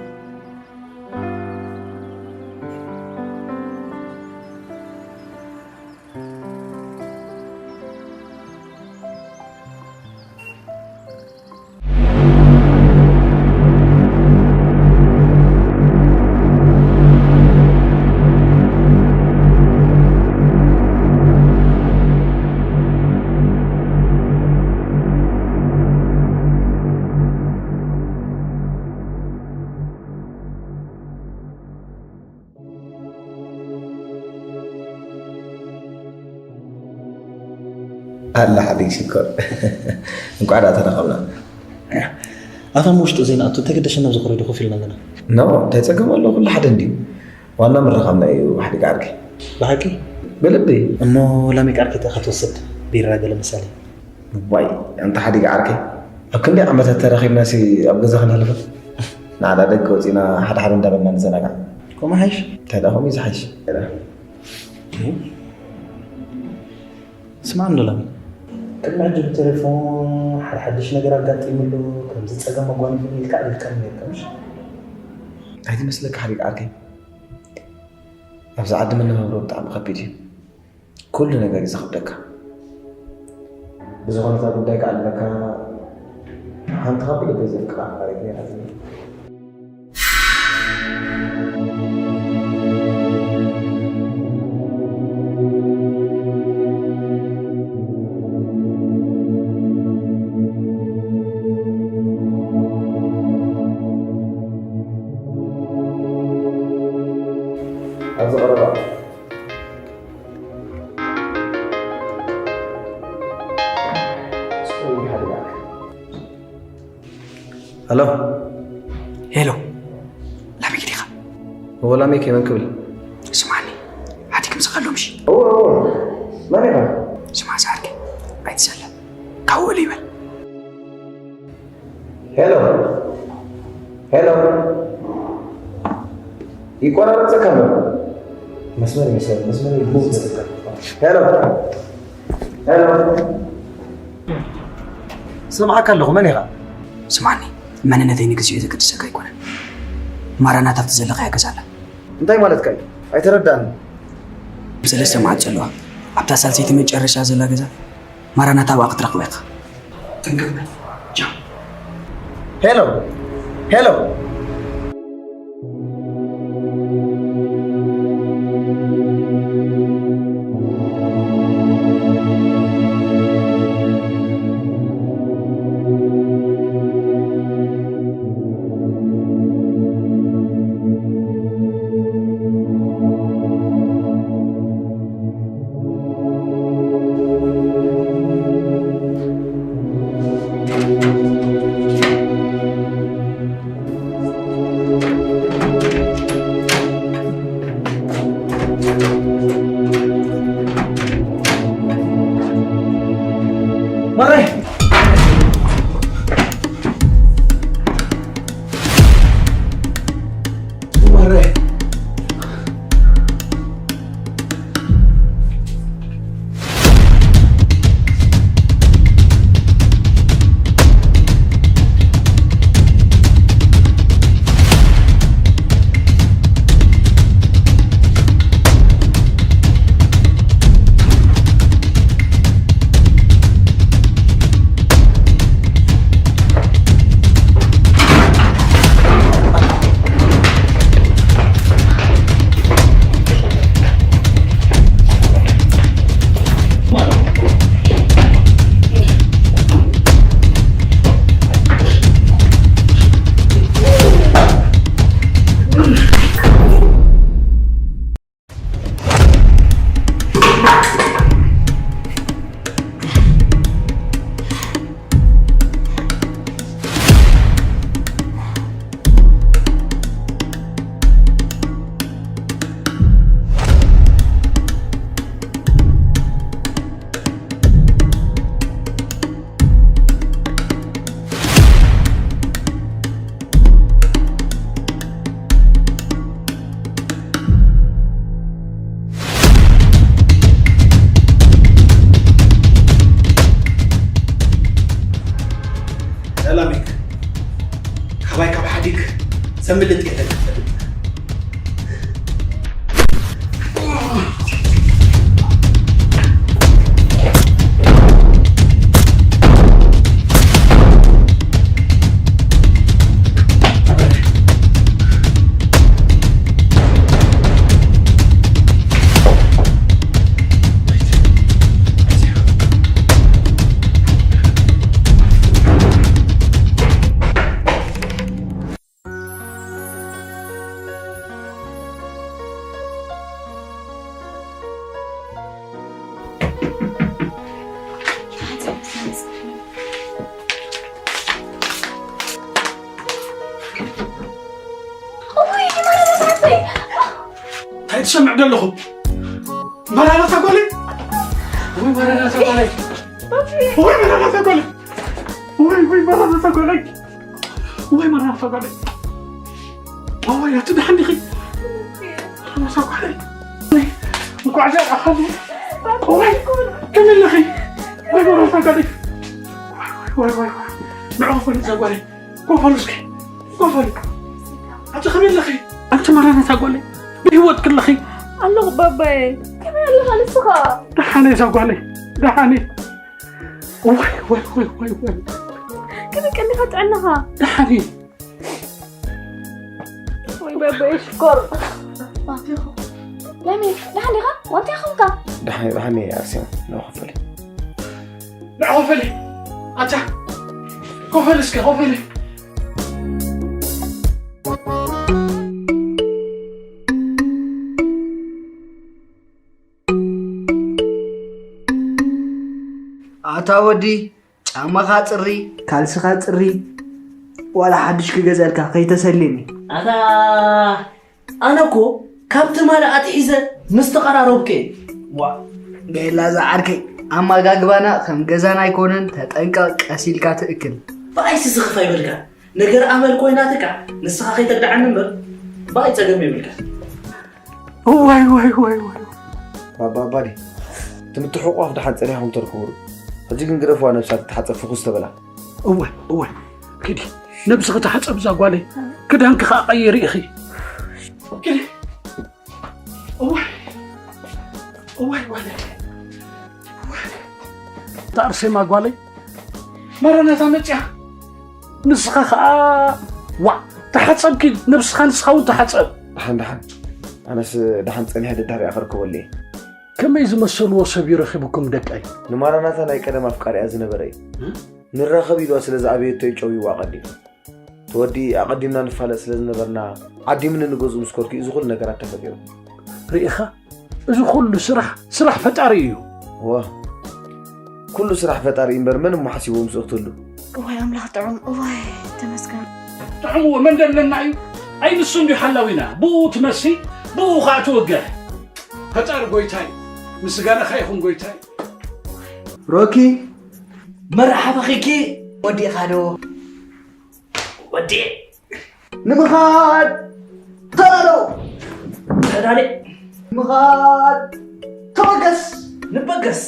ኣላ ሓደይ ሽኮር። እንቋዕ ደኣ ተራኸብና። ኣታ ውሽጡ ዘይንኣቱ ተገደሸና ኣብዚ ኮሪዶ ኮፍ ኢልና ኣለና። ኖ፣ እንታይ ጸገም ኣለዎ? ኩሉ ሓደ እንድዩ። ዋና ምርኻብና እዩ፣ ሓዲግ ዓርከይ። ብሓቂ? ብልቢ። እሞ ላሚክ ዓርከይ እንታይ ክትወስድ? ቢራ ገለ ምሳሌ? ዋይ፣ ኣንታ ሓዲግ ዓርከይ። ኣብ ክንደይ ዓመታት ተራኺብናሲ ኣብ ገዛ ክንሕልፈ? ንዓዳ ደገ ወጺና ሓደ ሓደ እንዳበልና ንዘናጋዕ። ከምኡ ሓይሽ? እንታይ ደኣ ከምኡ እዩ ዝሓይሽ? እህ? ስማዕ እንዶ ላሚ፣ ቅድሚ ሕጂ ብቴሌፎን ሓደ ሓድሽ ነገር ኣጋጢሙሉ፣ ከምዚ ጸገም ኣጓኒፉኒ ኢልካ ኣዕሊልካኒ ነይርካ፣ ምሽ? ኣይትመስለካ ሓቢብ ዓርከይ፣ ኣብዚ ዓዲ መነባብሮ ብጣዕሚ ከቢድ እዩ። ኩሉ ነገር እዩ ዘኽብደካ። ብዝኾነ እታ ጉዳይ ክኣልመካ፣ ሓንቲ ካብ ልበይ ዘፍቅራ ኣፍቃሪት ነይራትኒ። ኣብዚ ቀረባ ሄሎ። ሄሎ፣ ላሚክ ዲኻ? እወ፣ ላሚክ እየ። መን ክብል? ስማዕኒ፣ ሓቲክ ምሳኻ ኣሎ ምሽ? እወ፣ እወ። መን ኢኻ? ስማዕ፣ ዝሓልከ ኣይትሰለ። ካብኡ እልይ በል። ሄሎ፣ ሄሎ። ይቆራረጸካ ኣሎ። መስመር ይመስል፣ መስመር ይመስል። ሄሎ፣ ሄሎ። ሰምዓካ ኣለኹ፣ መን ኢኻ? ስማዕኒ፣ መንነተይ ንግዚኡ ዘገድሰካ ኣይኮነን። ማራናታ ኣብቲ ዘለኻዮ ገዛ ኣላ። እንታይ ማለትካ እዩ? ኣይተረዳእን። ሰለስተ መዓልቲ ዘለዋ፣ ኣብታ ሳልሰይቲ መጨረሻ ዘላ ገዛ፣ ማራናታ ኣብኣ ክትረኽባ ኢኻ። ጥንቅቕ በል። ቻው። ሄሎ፣ ሄሎ። ማራይ! ማራይ! ሰላሚክ፣ ካባይ ካብ ሓዲግ ዘምልጥ የለን። እንታይ ትሰምዕ ዘለኹ? መራራታ ጓለይ! ወይ መራራታ ጓለይ! ወይ መራራታ ጓለይ! ወይ፣ ወይ መራራታ ጓለይ! ወይ መራራታ ጓለይ! ወይ ኣቲ ደሓን ዲኺ? መራራታ ጓለይ! ወይ፣ እንኳዕ ደሓን ኣኻሉ! ወይ! ከመይ ኣለኺ? ወይ መረታ ጓለይ። ወይ፣ ወይ፣ ወይ፣ ወይ። ንዑ ኮፈሉ እዛ ጓለይ። ኮፈሉ እስኪ። ኮፈሉ። ኣቲ ከመይ ኣለኺ? ኣንቲ መረታ ጓለይ። ብህይወት ክለኺ። ኣለኹ ባባየ። ከመይ ኣለኻ ንስኻ? ደሓነ እዛ ጓለይ። ደሓነ። ወይ፣ ወይ፣ ወይ፣ ወይ፣ ወይ። ከመይ ቀኒኻ ጥዕናኻ? ደሓነ። ወይ በበይ ሽኮር። ለሚ፣ ደሓን ዲኻ? ዋንታ ኾንካ? ደሓን፣ ደሓን እየ ኣርሴማ። ንዑ ኮፈሊ። ንዑ ኮፈሊ። ኣታ፣ ኮፈሊ እስከ፣ ኮፈሊ። ኣታ ወዲ፣ ጫማኻ ጽሪ፣ ካልስኻ ጽሪ፣ ዋላ ሓድሽ ክገዝኣልካ ከይተሰልየኒ። ኣታ ኣነ እኮ ካብ ትማሊ ኣትሒዘ ምስ ተቐራረብኩ እየ። ዋ፣ ቤላ ዝዓርከይ፣ ኣመጋግባና ከም ገዛና ኣይኮነን፣ ተጠንቀቕ፣ ቀስ ኢልካ ትእክል። ብኣይሲ ዝኽፋ ይበልካ። ነገር ኣመል ኮይናትካ ንስኻ ከይተግድዓኒ እምበር ብኣይ ጸገም የብልካ። እዋይ፣ ወይ፣ ወይ፣ ወይ። ባባ ኣባዲ፣ እቲ ምትሕቑቋፍ ደሓን ጸኒሕኩም ተርክቡሉ። ሕጂ ግን ግደፍዋ፣ ነብሳ ትተሓጸብ ፍኹስ ተበላ። እወ፣ እወ። ኪዲ፣ ነብስኺ ተሓጸብ እዛ ጓለይ። ክዳንኪ ኸኣ ቀይሪ ኢኺ። ኪዲ። እወ። እወ፣ ጓለይ። እወ። እታ ኣርሴማ ጓለይ። መረነታ መጽያ። ንስኻ ኸኣ፣ ዋዕ፣ ተሓጸብ ኪድ፣ ነብስኻ ንስኻ እውን ተሓጸብ። ደሓን፣ ደሓን። ኣነስ ደሓን ጸኒሐ ደድሕሪኣ ከርከበሉ እየ። ከመይ ዝመሰልዎ ሰብ እዩ ረኺብኩም ደቀይ? ንማራናታ ናይ ቀደም ኣፍቃሪኣ ዝነበረ እዩ። እ? ንራኸብ ኢልዋ ስለ ዝኣበየቶ እዩ ጨውይዋ ኣቐዲሙ። እቲ ወዲ ኣቐዲምና ንፋለጥ ስለ ዝነበርና፣ ዓዲምኒ ንገዝኡ ምስ ከድኩ እዩ እዚ ኩሉ ነገራት ተፈጢሩ። ርኢኻ? እዚ ኩሉ ስራሕ፣ ስራሕ ፈጣሪ እዩ። እወ፣ ኩሉ ስራሕ ፈጣሪ እዩ እምበር መን እሞ ሓሲቡ ምስኡ ክትህሉ? እዋይ ኣምላኽ ጥዑም፣ እዋይ ተመስገን። ጥዑም እወ መን ደለና እዩ? ኣይ ንሱ እንድዩ ሓላዊና፣ ብኡ ትመሲ፣ ብኡ ኸዓ ትውገር። ፈጣሪ ጎይታይ፣ ምስጋናኻ ይኹን ጎይታይ። ሮኪ፣ መርሓባ ኺኪ። ወዲእኻ ዶ? ወዲኤ። ንምኻድ ተዳሎ። ተዳለ። ንምኻድ ተበገስ። ንበገስ።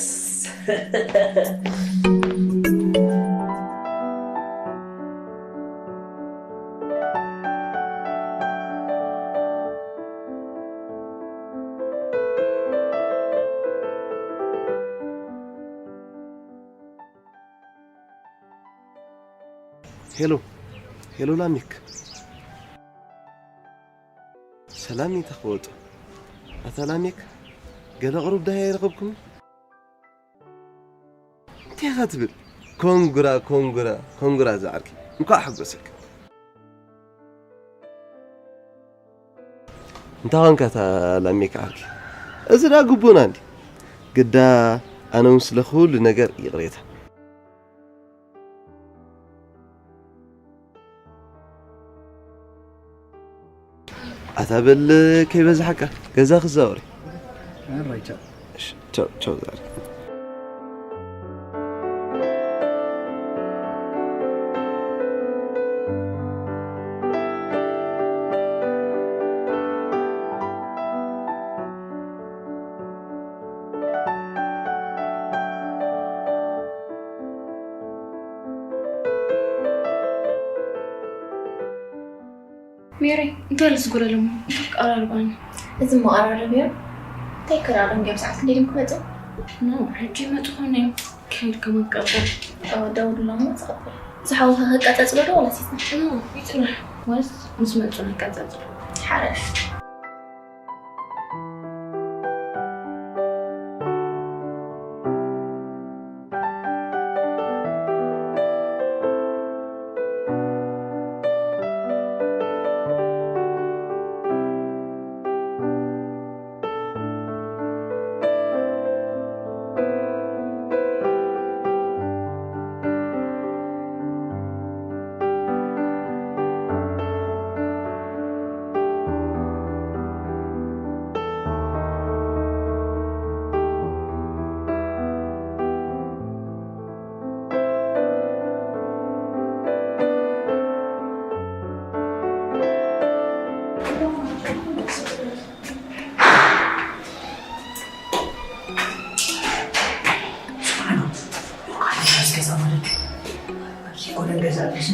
ሄሎ፣ ሄሎ ላሚክ። ሰላም ይተኸወጡ። ኣታ ላሚክ፣ ገለ ቅሩብ ዳህያ ይረኸብኩም? እንታይ ኢኻ ትብል? ኮንግራ፣ ኮንግራ፣ ኮንግራ ዝዓርከይ። እንኳዕ ሓጎሰካ። እንታይ ኾንካ እታ ላሜካ ዓርኪ? እዚ ደኣ ግቡእና እንዲ። ግዳ ኣነ እውን ስለ ኩሉ ነገር ይቕሬታ። ኣታ በል ከይበዝሓካ ገዛ ክዛወር። ኣራይ ቻው። እሺ፣ ቻው፣ ቻው ዛሬ። ሜሪ፣ እንታይ ልስጉረሎም? እንታይ ክቀራርባኒ? እዚ መቐራረቢ እዮም። እንታይ ክረኣሎም ድዮም? ሰዓት ክንደይ ድዮም ክመጹ? ኖ፣ ሕጂ ይመጹ ኾነ እዮም። ከይድ ከማን ቀርቦም። ኦ፣ ደውልሎም፣ እሞ ትቐበል። ዝሓወኸ ከቀጻጽሎ ዶ ዋላ ሲስና? ኖ፣ ይጽናሕ። ወይስ ምስ መጹ ነቀጻጽሎ? ሓረሽ።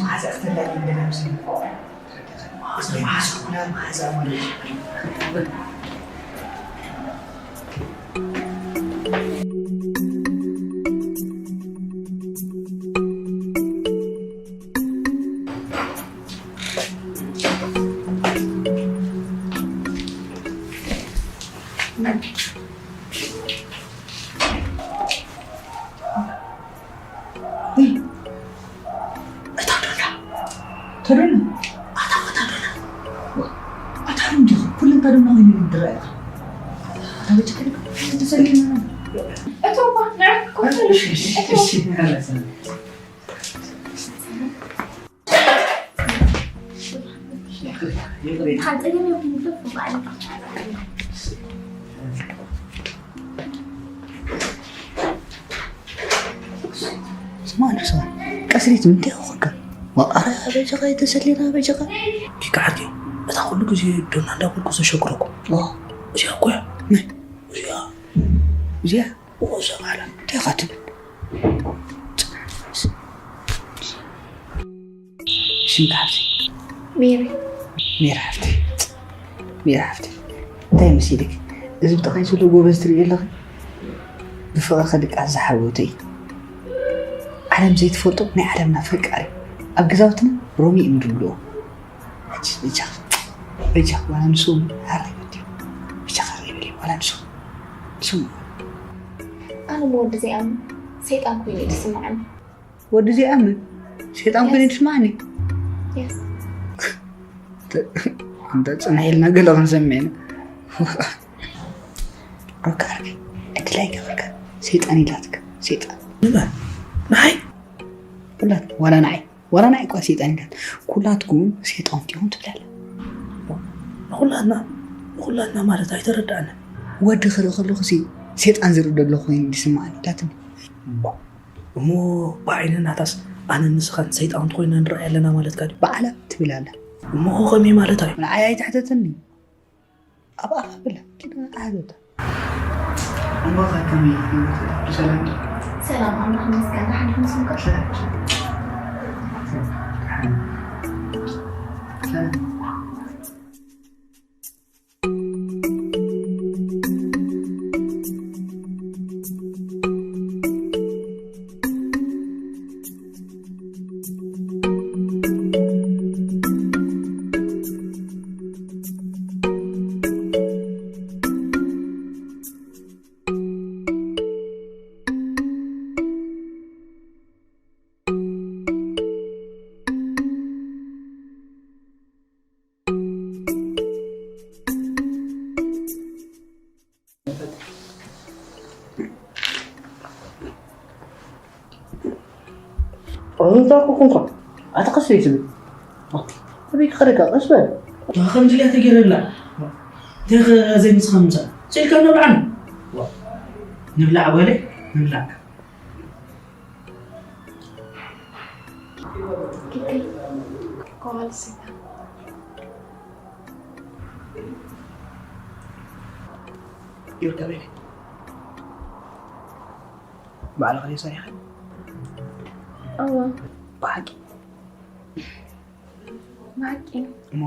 መዓዛ ክትላኒ እንደላ ምስል መዓዛ ኩላ መዓዛ ማለት እታ ዶና ተዶና ኣታ ኣታ ዶና ኣታ እንዲ ኩሉ እታ ዶና ኮይኑ ይድረያ ኣታ በጭ ተሰሊና እቶ ባ ንዕኩ እሺ እሺ እሺ ስማ ንሕሰባ ቀስሪት ምንታይ ኾንካ ዋቃራ በጃኻ የተሰሊና በጃኻ ኪካ ዓርኪ እታ ኩሉ ግዜ ዶና እንዳበልኩ ዘሸግረኩ እዚኣ እኮ እያ እዚኣ እዚኣ እዛ በዓላ እንታይ ኢኻ ትብል ሽምካ ሓፍቲ ሜሪ ሜሪ ሓፍቲ ሜሪ ሓፍቲ እንታይ መሲልክ እዚ ብጥቕሚ ዘሎ ጎበዝ ትርኢ ኣለኺ ብፍቕሪ ከድቃስ ዝሓወተ እዩ ዓለም ዘይትፈልጦ ናይ ዓለምና ፈቃሪ ኣብ ገዛውትና ሮሚ እዩ ምድልዎ ሕጂ በጃኽ በጃኽ ዋላ ንሱ ሓራይ ወዲ በጃኻ ሪብል ዋላ ንሱ ንሱ ኣነ ወዲ ዘይኣምን ሰይጣን ኮይኑ እዩ ዝስምዓኒ ወዲ ዘይኣምን ሰይጣን ኮይኑ ትስማዕኒ የስ እንተ ፅንሕ ኢልና ገለ ክንሰምዕ ኢና ሮካ ዓርከይ ዕድል ኣይገበርካ ሰይጣን ኢላትካ ሰይጣን ንበል ንዓይ ኩላት ዋላ ንዓይ ዋላ ንዓይ እኳ ሰይጣን ኢላት ኩላትኩም ሰይጣውንቲ ኢኹም ትብል ኣላ ንኹላትና ንኹላትና ማለት ኣይተረድኣንን ወዲ ክርኢ ከለኹ ሲ ሰይጣን ዝርኢ ዘሎ ኮይኑ ዝስምዓኒ ኢላትኒ እሞ ብዓይኒ ናታስ ኣነን ንስኻን ሰይጣውንቲ ኮይና ንረኣይ ኣለና ማለትካ ድዩ? በዓላ ትብል ኣላ። እሞ ኸ ከመይ ማለታ እዩ? ንዓይ ኣይትሕተተኒ። ኣብ ኣፋ ብላ ኪድ ኣህለታ። እሞ ኸ ከመይ ህይወት ብሰላም ድዩ? ሰላም ኣምላኽ ይመስገን። ደሓን ኢኹም ንስኹም ከ? ሰላም። ሰላም። ኣንታ ኮንካ ኣታ ቀስ ትብል ኣበይ ክኸደካ ቀስ በል ከምዚ ኢላ ተገይረላ እንታይ ዘይምስኻ ምምሳእ ስኢልካ ነብልዓኒ ንብላዕ ጓለይ ንብላዕ Kikay, kowal sika. Yurka bene. ባዕልኻ ድዩ ሰሪሐ? እወ። ብሓቂ? ብሓቂ። እሞ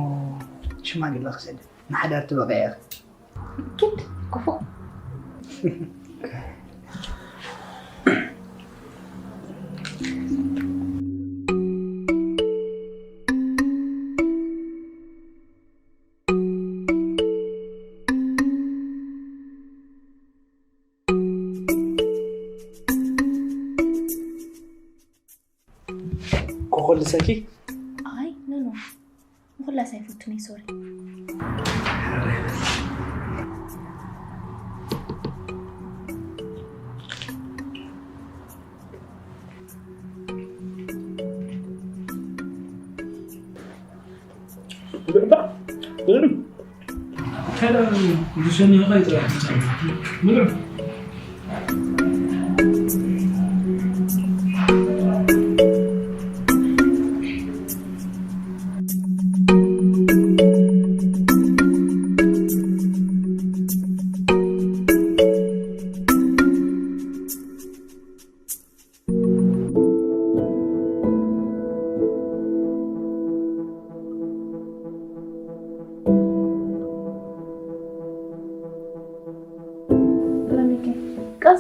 ሽማግለ ክሰድ ንሓዳር ትበቕዒ ኢኺ። ኪድ ክፉእ። ኮኾል ሰኪ ኣይ ኖ ኖ ንኹላስ ኣይፈቱን እየ ሶሪ ብልዕባ ብልዕም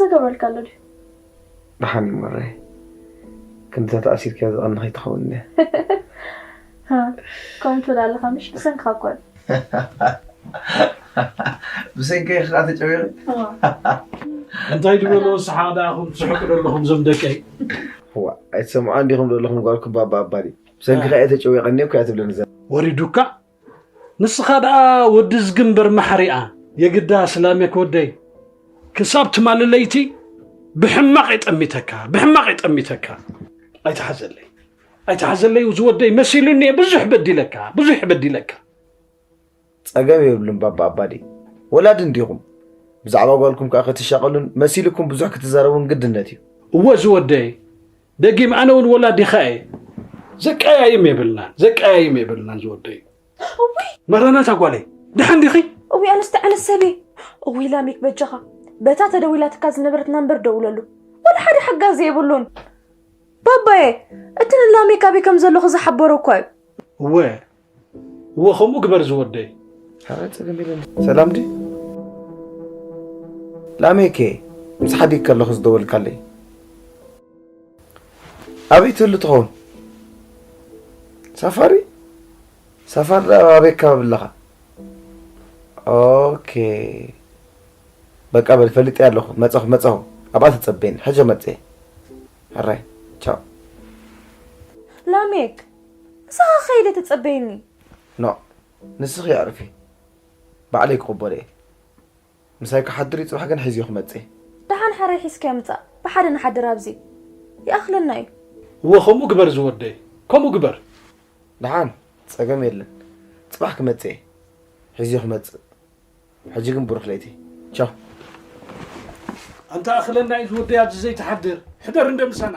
ዘገብረልካ ኣሎ ድዩ? ደሓን እዩ መራይ። ክንድታ ተኣሲርካ ዝቐንኻ ይትኸውን እኒኣ። ከምኡ ትብል ኣለኻ ምሽ ብሰንክኻ እኮ እዩ። ብሰንከይ ከዓ ተጨዊቐ። እዋ። እንታይ ድበሎ ሰሓቕ ደኣ ኹም ትስሕቁ ዘለኹም ዞም ደቀይ። ዋ ኣይትሰምዖ እንዲኹም ዘለኹም ጓልኩም ባባ ኣባዲ። ብሰንኪ ከዓ ተጨዊቐኒ እኮ እያ ትብለኒ ዘላ። ወሪዱካ ንስኻ ደኣ ወዲ ዝግንበር ማሕሪኣ የግዳ ስላሜክ ወደይ ክሳብ ትማሊ ለይቲ ብሕማቕ የጠሚተካ ብሕማቕ የጠሚተካ ኣይትሓዘለይ ኣይትሓዘለይ ዝወደይ መሲሉኒ እየ ብዙሕ በዲለካ ብዙሕ በዲለካ ጸገም የብሉን ባባ ኣባዲ። ወላዲ እንዲኹም። ብዛዕባ ጓልኩም ከዓ ክትሻቐሉን መሲልኩም ብዙሕ ክትዛረቡን ግድነት እዩ። እወ ዝወደይ ደጊም ኣነ እውን ወላዲኻ እየ ዘቀያይም የብልናን ዘቀያይም የብልናን ዝወደይ እውይ መራናታ ጓለይ ደሓን ዲኺ እውይ ኣነስ እንታይ ዓይነት ሰብ እየ እውይ ላሚክ በጃኻ በታ ተደዊላትካ ዝነበረት ናምበር ደውለሉ ወላ ሓደ ሓጋዚ የብሉን ባባየ እቲ ንላሚክ ኣበይ ከም ዘለኹ ዝሓበሮ እኳ እዩ እወ እወ ከምኡ ግበር ዝወደይ ኧረ ጸገም የለን። ሰላም ድዩ? ላሜኬ ምስ ሓዲግ ከለኹ ዝደወልካለይ ኣበይ ትህሉ ትኸውን? ሳፋሪ? ሳፋሪ ደኣ ኣበይ ኣካባቢ ኣለኻ? ኦኬ በቃ በል ፈሊጠ ኣለኹ መጸኹ መጸኹ ኣብኣ ተጸበየኒ ሕጂ መጽየ ሕራይ ቻው ላሜክ ምሳኻ ከይደ ተጸበየኒ ኖ ንስኺ ኣዕርፊ ባዕለይ ክቕበሎ እየ ምሳይ ክሓድር እዩ ጽባሕ ግን ሒዝዮ ክመጽእ እየ ደሓን ሓራይ ሒዝካዮ ምጻእ ብሓደ ንሓድር ኣብዚ ይኣኽለና እዩ እወ ከምኡ ግበር ዝወደይ ከምኡ ግበር ደሓን ጸገም የለን ጽባሕ ክመጽእ እየ ሒዝዮ ክመጽእ ሕጂ ግን ብሩኽ ለይቲ ቻው ኣንታ ኣኽለና እዩ ዝወደይ ኣብዚ ዘይትሓድር ሕደር እንደ ምሳና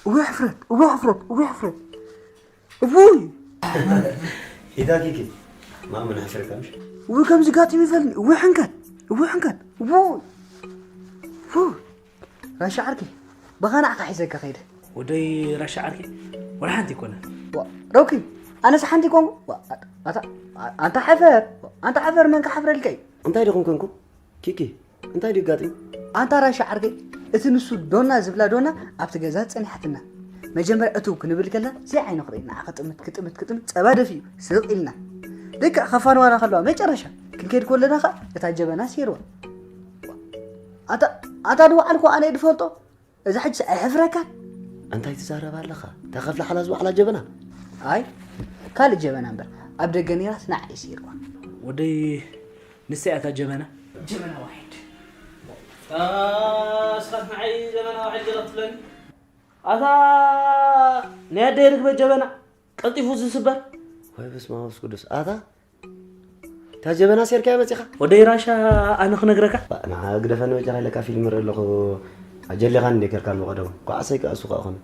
እውይ ሕፍረት እውይ ሕፍረት እውይ ሕፍረት እውይ ኢታ ኪኪ ማመን ሕፍረካ ምሽ እውይ ከምዚ ጋጢም ይፈልኒ እውይ ሕንከት እውይ ሕንከት እውይ ራሻ ዓርኪ ብኻናዕካ ሒዘካ ከይደ ወደይ ራሻ ዓርኪ ወላ ሓንቲ ይኮነ ሮኪ ኣነስ ሓንቲ ይኮንኩ ኣንታ ሓፈር ኣንታ ሓፈር መን ክሓፍረልካ እዩ እንታይ ዲኹም ኮንኩም ኪኪ እንታይ ድዩ ጋጢም ኣንታ ራሻ ዓርከይ እቲ ንሱ ዶና ዝብላ ዶና ኣብቲ ገዛ ጸኒሓትና መጀመርያ እትው ክንብል ከለና ዘይዓይኑ ክርኢ ንዓ ክጥምት ክጥምት ክጥምት ጸባ ደፊኡ ስቕ ኢልና ልክዕ ከፋንዋና ከለዋ መጨረሻ ክንከይድ ከለና ኸ እታ ጀበና ሲርዋ ኣታ ኣታ ድወዓልኩ ኣነ ድፈልጦ እዛ ሕጅስ ኣይሕፍረካን እንታይ ትዛረብ ኣለኻ እታ ከፍላ ሓላ ዝወዓላ ጀበና ኣይ ካልእ ጀበና እምበር ኣብ ደገ ነይራስ ንዓይ ሲርዋ ወደይ ንሳ እያ እታ ጀበና ጀበና ዋሒድ ኣስኻት ንዓይ ጀበና ዋሒድ ገለ ክትብለኒ ኣታ ናይ ኣደይ ርግበ ጀበና ቀልጢፉ ዝስበር ወይ በስመ ኣብ ወመንፈስ ቅዱስ ኣታ እታ ጀበና ሴርካያ መፂኻ ወደይ ራሻ ኣነ ክነግረካ ንዓ ግደፈኒ መጨኻ ኢለካ ፊልም ርኢ ኣለኹ ኣጀሊኻኒ እንደ ከርካ መቐደሙ ኳዓሰይ ከኣ እሱ ከኣ ኾነ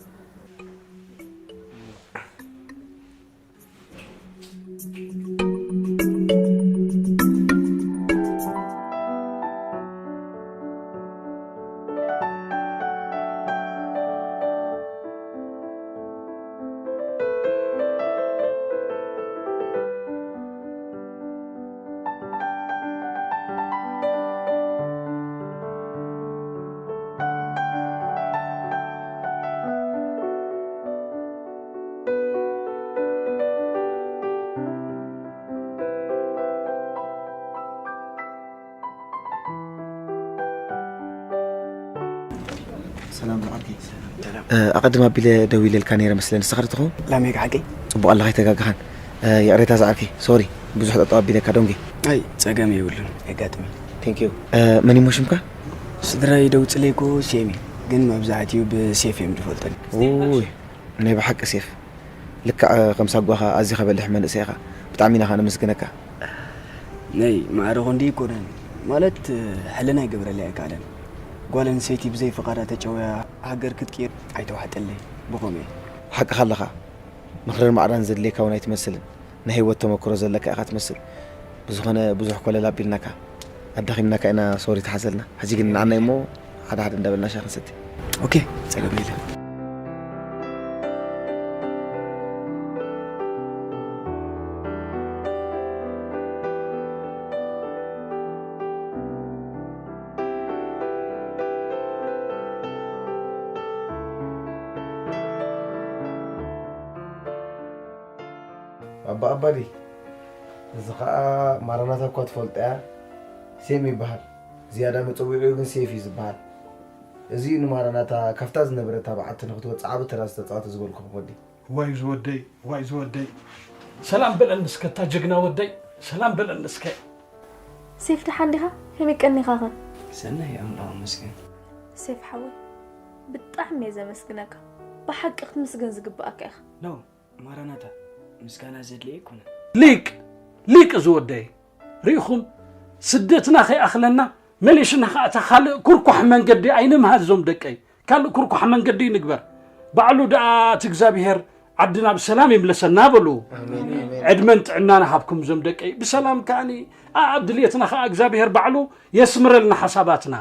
ሰላም ዝዓርከ ኣቐድም ኣቢለ ደው ኢለልካ ነይረ መስለ ንስኻ ዶ ትኸውን ላሜክ ሓቂ ጽቡቕ ኣለኻ ኣይተጋግኻን ይቕሬታ ዝዓርከ ሶሪ ብዙሕ ጠጠው ኣቢለካ ዶንጌ ኣይ ጸገም የብሉን የጋጥሚ ቴንክ ዩ መን ይሞ ሽምካ ስድራይ ደውፅለይ እኮ ሴም እዩ ግን መብዛሕትኡ ብሴፍ እዮም ዝፈልጠኒ ውይ ናይ ብሓቂ ሴፍ ልክዕ ከም ሳጓኻ ኣዚኻ በሊሕ መንእሰይ ኢኻ ብጣዕሚ ኢና ከኣ ነመስግነካ ነይ ማዕረ ኮንዲ ይኮነን ማለት ሕልና ይገብረለይ ኣይከኣለን ጓል ኣንሰይቲ ብዘይ ፍቓዳ ተጨውያ ሃገር ክትቅይር ኣይተዋሕጠለይ ብኸምኡ እየ ሓቅኻ ኣለኻ ምኽርን ማዕዳን ዘድልየካ እውን ኣይትመስልን ናይ ህይወት ተመክሮ ዘለካ ኢኻ ትመስል ብዝኾነ ብዙሕ ኮለል ኣቢልናካ ኣዳኺምናካ ኢና፣ ሶሪ፣ ተሓዘልና። ሕጂ ግን ንዓናይ እሞ ሓደ ሓደ እንዳበልና ሻሂ ክንሰቲ። ኦኬ፣ ጸገም የለን። ኣባ ኣባዲ፣ እዚ ኸኣ ማራናታ እኳ ትፈልጦ እያ። ሴም ይበሃል። ዝያዳ መጸዊዒኡ ግን ሴፍ እዩ ዝበሃል። እዚ እዩ ንማራናታ ካብታ ዝነበረታ በዓቲ ንኽትወጽእ ዓቢ ተራ ዝተጻወተ ዝበልኩኹም ወዲ። ዋይ ዝወደይ፣ ዋይ ዝወደይ። ሰላም በለኒ እስከ እታ ጀግና ወደይ፣ ሰላም በለኒ እስከ። ሴፍ ደሓን ዲኻ? ከመይ ቀኒኻኸ? ሰናይ ኣምላኽ ይመስገን። ሴፍ ሓወይ፣ ብጣዕሚ እየ ዘመስግነካ። ብሓቂ ክትምስገን ዝግብኣካ ኢኻ። ኖ ማራናታ፣ ምስጋና ዘድልየ ኣይኮነን። ሊቅ ሊቅ ዝወደይ፣ ርኢኹም፣ ስደትና ከይኣኽለና መሊሽና ከኣ እታ ካልእ ኩርኳሕ መንገዲ ኣይንምሃዝ። እዞም ደቀይ፣ ካልእ ኩርኳሕ መንገዲ ይንግበር። ባዕሉ ደኣ እቲ እግዚኣብሄር ዓድና ብሰላም ይምለሰና በሉ። ዕድመን ጥዕናን ሃብኩም እዞም ደቀይ፣ ብሰላም ከኣኒ ኣብ ድልየትና ከኣ እግዚኣብሄር ባዕሉ የስምረልና ሓሳባትና።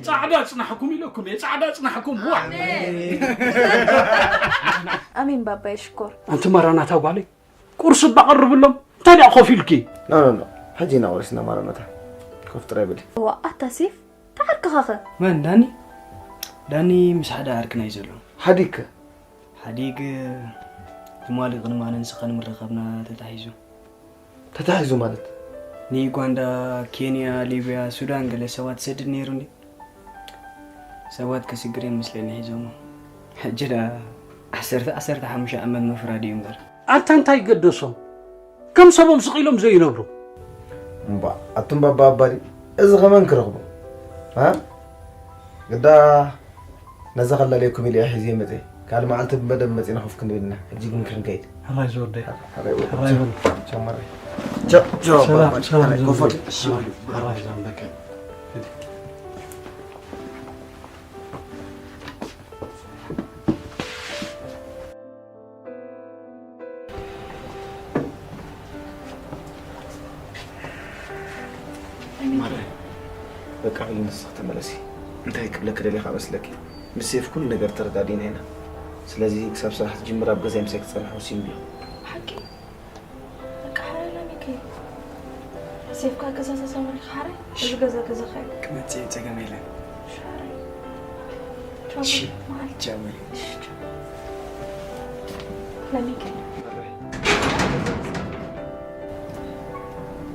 ጻዕዳ ጽናሕኩም ኢለኩም እየ፣ ጻዕዳ ጽናሕኩም። ዋ ኣሜን ባባይ ሽኮር። ኣንቲ ማራናታ ጓለይ፣ ቁርሲ ባቐርብሎም፣ እንታይ ደኣ ኮፍ ኢልኪ? ኖ ኖ ኖ፣ ሕጂ ኢና ወሪስና ማራናታ። ኮፍ ጥራይ በሊ። እዋ ኣታ ሴፍ፣ ተዓርክኻኸ? መን ዳኒ? ዳኒ ምስ ሓደ ዓርክና እዩ ዘሎ። ሓዲግከ? ሓዲግ ትማሊ ቅድሚ ኣነን ስኸን ምርኻብና ተታሒዙ። ተታሒዙ ማለት? ንዩጋንዳ፣ ኬንያ፣ ሊብያ፣ ሱዳን ገለ ሰባት ይሰድድ ነይሩ እንዲ። ሰባት ከስግር እዮም ምስለኒ ሒዞሞ። ሕጂ ደኣ ዓሰርተ ዓሰርተ ሓሙሽተ ዓመት ምፍራድ እዩ እምበር። ኣንታ እንታይ ገደሶም? ከም ሰቦም ስቕ ኢሎም ዘይነብሩ። እምባ ኣቱም ባባ ኣባዲ፣ እዚ ኸመን ክረኽቦ? ሃ? ግዳ ነዛ ኸላለየኩም ኢለ እየ ሒዘ መፀ። ካልእ መዓልቲ ብመደብ መፂና ኮፍ ክንብል ኢና። ሕጂ ግን ክንከይድ። ሕራይ ዝወደይ። ሕራይ ወዲ። ሕራይ በሉ። ቻው ማራይ። ቻው ቻው ሰላም ባባ። ሰላም ሕራይ ኮፍ ዘንበል። በል። ሕራይ ዘንበል። ማራይ፣ በቃ በሊ ንስኺ ተመለሲ። እንታይ ክብለኪ ደሊኻ መስለኪ? ምስ ሴፍ ኩሉ ነገር ተረዳዲና ኢና። ስለዚ ክሳብ ስራሕ ትጅምር ኣብ ገዛይ ምሳይ ክትጸንሒ ወሲኑ ኣሎ። ሓቂ በቃ ሓራይ ላሚከይ ሴፍካ ገዛ ተሰማሪካ ሓራይ እዚ ገዛ ገዛኻ እዩ። ክመጽእ ጸገም የለን። ሻራይ ቻው እሺ። መዓልቲ ቻው መሪ። ላሚከይ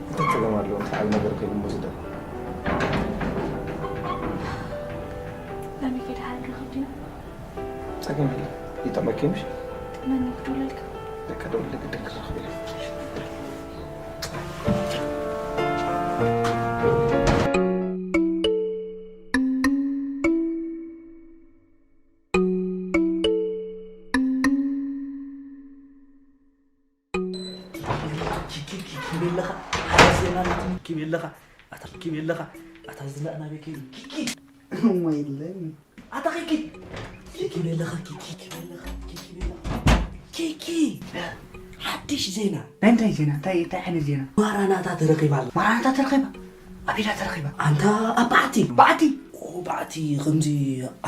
እንታይ ጸገም ኣለዎ? እንታይ ዓቢ ነገር ከይዱ እሞ ዝደ ላሚከይ ደሓን ረኸብ ዲና ጸገም የለን። ይጠመኪ ምሽ? መን ክደውለልካ? በቃ ደውል፣ ግድን ክረኽብ እየ። ኪኪ ኪኪ ኪበለኻ ሓዳስ ዜና ኣለትኒ ኪበለኻ ኣታ ኪበለኻ ኣታ ዝላእ ናበይ ከይዱ ኪኪ እሞ የለን ኣታ ኪኪ ኪኪ በለኻ ኪኪ ኪበለኻ ኪኪ በለኻ ኪኪ ሓድሽ ዜና ናይ እንታይ ዜና እንታይ እንታይ ዓይነት ዜና ማራናታ ተረኺባ ኣላ ማራናታ ተረኺባ ኣበይ እያ ተረኺባ ኣንታ ኣብ በዓቲ በዓቲ ኦ በዓቲ ከምዚ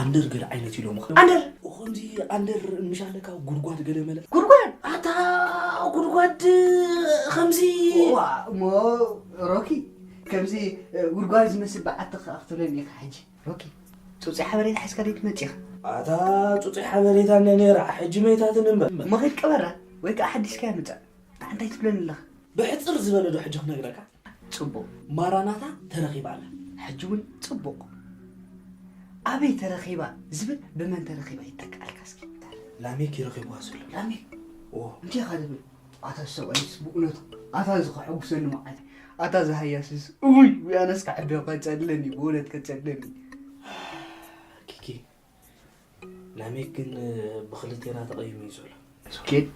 ኣንደር ገለ ዓይነት ኢሎምኻ ኣንደር ከምዚ ኣንደር ምሽ ኣለካ ጉድጓድ ገለ መለ ጉድጓድ ኣታ ጉድጓድ ከምዚ እሞ ሮኪ ከምዚ ጉድጓድ ዝመስል በዓቲ ከኣ ክትብለኒ ኢኻ ሕጂ ሮኪ ፁፁይ ሓበሬታ ሒዝካ ደይ ትመፅእ ኢኻ ኣታ ፁፁይ ሓበሬታ እነ ነይራ ሕጂ መይታትን እምበር እሞ ከይድ ቀበራ ወይ ከዓ ሓዲስካያ ምፃእ እንታይ ትብለኒ ኣለኻ ብሕፅር ዝበለ ዶ ሕጂ ክነግረካ ፅቡቕ ማራናታ ተረኺባ ኣላ ሕጂ እውን ፅቡቕ ኣበይ ተረኺባ ዝብል ብመን ተረኺባ ይተክኣልካ እስኪ ላሜክ ይረኺብዋ ዘሎ ላሜክ ኦ እንታይ ኢኻ ዝብል ኣታ ሰብኣይስ ብእውነቱ ኣታ እዚ ከሐጉሰኒ መዓልቲ ኣታ ዝሃያስስ እውይ ውያነስ ከዕብዮ ከፀለኒ ብእውነት ከፀለኒ ኪኪ ላሜክ ግን ብክልቴና ተቐይሙ እዩ ዘሎ ኬድ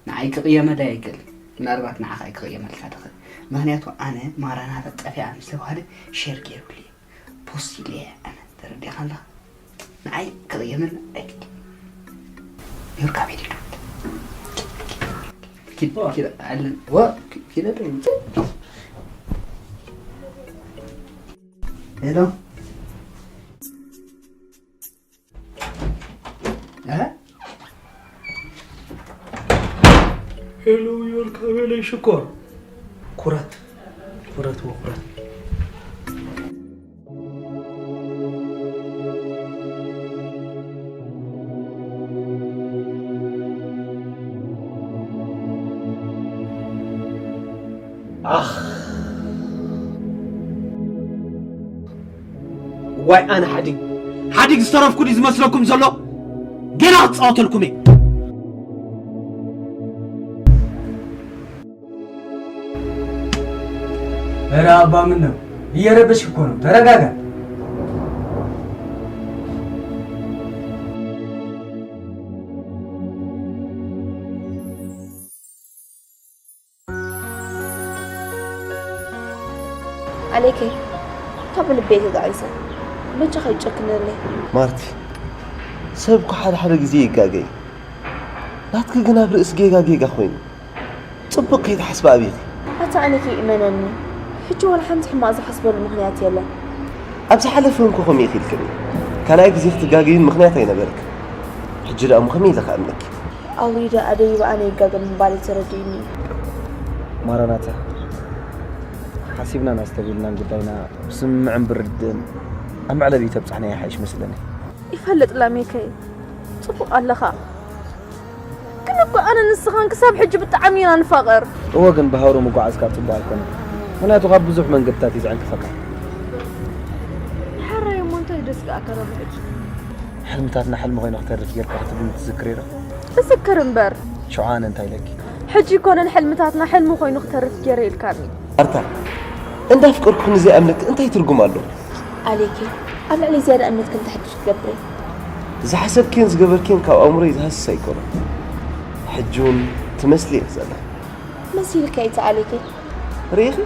ንዓይ ክቕየመለይ ኣይክእልን ምናልባት ንዓኻ ክቕየመልካ ትኽእል ምክንያቱ ኣነ ማራናታ ጠፊኣ ምስ ተባህለ ሸር ገይሩሉ እዩ ፖስት ኢለ እየ ኣነ ተረዲኻ ኣለኻ ንዓይ ክቕየመል ኣይክእል ዮርካ ቤት ዶ ኪድ ኪድ ኣለን ወ ኪድ ኣለን ሄሎ። እ? ሄሎ፣ ዮርካ በለይ ሽኮር። ኩራት፣ ኩራት ወኩራት። ኣኽ። ዋይ ኣነ ሓዲግ፣ ሓዲግ ዝተረፍኩ ድዩ ዝመስለኩም ዘሎ? ገና ክጻወተልኩም እየ። ኧረ ኣባ ምን ነው? እየረበሽ እኮ ነው። ተረጋጋ። ኣሌከይ፣ ካብ ልበይ ተጣዒሰ። በጃኻ ኣይጨክነለይ። ማርቲ፣ ሰብ እኮ ሓደ ሓደ ግዜ ይጋገ እዩ። ናትኪ ግን ኣብ ርእሲ ጌጋ ጌጋ ኮይኑ። ጽቡቕ ከይትሓስቢ ኣብይኺ። ኣታ ኣሌከይ እመነኒ፣ ሕጂ ዋላ ሓንቲ ሕማቕ ዝሓስበሉ ምኽንያት የለን። ኣብ ዝሓለፈ እውን ከምኡ ኢኺ ኢልክኒ። ካልኣይ ግዜ ክትጋገይን ምኽንያት ኣይነበረክን። ሕጂ ደኣ እሞ ከመይ ኢለ ክኣምነኪ? ኣውሊደ ኣደይ ብኣነ ይጋገ ምባል ተረዲእኒ። ማራናታ፣ ሓሲብናን ኣስተብሂልናን ጉዳይና ብስምምዕን ብርድእን ኣብ መዕለቢ ተብጻሕና ይሓይሽ መስለኒ። ይፈልጥ ላሜከይ፣ ጽቡቕ ኣለኻ። ግን እኮ ኣነ ንስኻን ክሳብ ሕጂ ብጣዕሚ ኢና ንፋቐር። እወ፣ ግን ብሃሩ ምጉዓዝ ካብ ጽቡቕ ኣይኮነን። ምኽንያቱ ካብ ብዙሕ መንገድታት እዩ ዝዕንቅፈካ። ሓራይ እሞ እንታይ ደስግኣካ ደሎ ሕጂ? ሕልምታትና ሕልሚ ኮይኑ ክተርፍ ጌርካ ክትብልኒ ትዝክሪ ዶ? እዝክር እምበር። ሽዑ ኣነ እንታይ ኢለኪ? ሕጂ ኣይኮነን ሕልምታትና ሕልሚ ኮይኑ ክተርፍ ጌረ ኢልካኒ። ኣርታ፣ እንዳፍቀርኩ ንዘይኣምነኪ እንታይ ትርጉም ኣለዎ? ኣሌኪ፣ ኣብ ልዕሊ ዝያዳ እምነት ከም ተሕድሽ ክገብር እየ። ዝሓሰብክዮን ዝገበርክዮን ካብ ኣእምሮይ ዝሃስስ ኣይኮነን። ሕጂ እውን ትመስሊ ኢኺ ዘለኺ። መሲልካ እዩ ኣሌኪ። ርኢኺ?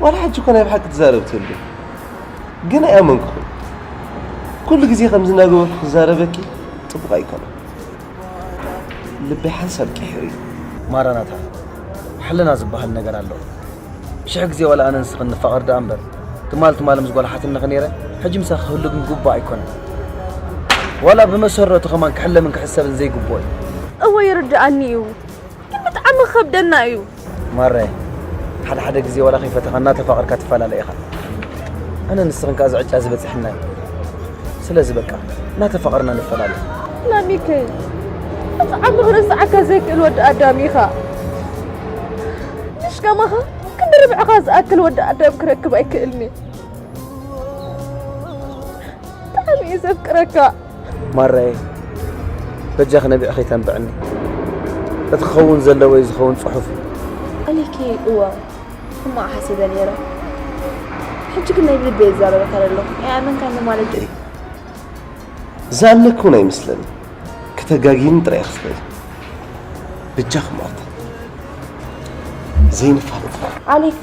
ዋላ ሕጂ እኮ ናይ ብሓቂ ትዛረቢ ትህሉ። ግን ኣይኣመንኩኹን። ኩሉ ግዜ ከምዚ እናገበርኩ ክዛረበኪ ጽቡቕ ኣይኮነን። ልበይ ሓንሳብ ቂሒሩ እዩ። ማራናታ፣ ሕልና ዝበሃል ነገር ኣሎ። ሽሕ ግዜ ዋላ ኣነ ንስኽን ንፋቐር ደኣ እምበር፣ ትማል ትማል ምስ ጓል ሓትነኺ ነይረ፣ ሕጂ ምሳኺ ክህሉ ግን ግቡእ ኣይኮነን። ዋላ ብመሰረቱ ከማን ክሕለምን ክሕሰብን ዘይግብኦ እዩ። እወ፣ ይርድኣኒ እዩ። ግን ብጣዕሚ ክኸብደና እዩ። ማራይ፣ ሓደ ሓደ ግዜ ዋላ ከይፈተኻ እናተፋቐርካ ትፈላለ ኢኻ። ኣነ ንስኽን ከኣ እዚ ዕጫ እዚ በጺሕና እዩ። ስለዚ በቃ፣ እናተፋቐርና ንፈላለ። ላሚከይ፣ ብጣዕሚ ክርስዓካ ዘይክእል ወዲ ኣዳም ኢኻ። ምሽ ከማኻ ክንዲ ርብዕኻ ዝኣክል ወዲ ኣዳም ክረክብ ኣይክእልን እየ። ብጣዕሚ እየ ዘፍቅረካ። ማራየ፣ በጃኺ ነቢዕኺ ተንብዕኒ። እቲ ክኸውን ዘለዎ እዩ ዝኸውን ጽሑፍ እዩ። ኣሌኪ፣ እወ፣ ሕማቕ ሓሲበ ነይረ። ሕጂ ግን ናይ ብልበይ ይዛረበካ ዘለኹ። ኣይኣመንካኒ ማለት ድዩ? ዝኣምነኪ እውን ኣይመስለኒ። ክተጋግይኒ ጥራይ ኢኺ ትኽእሊ። በጃኺ ማርታ። ዘይንፋለጥ። ኣሌክ።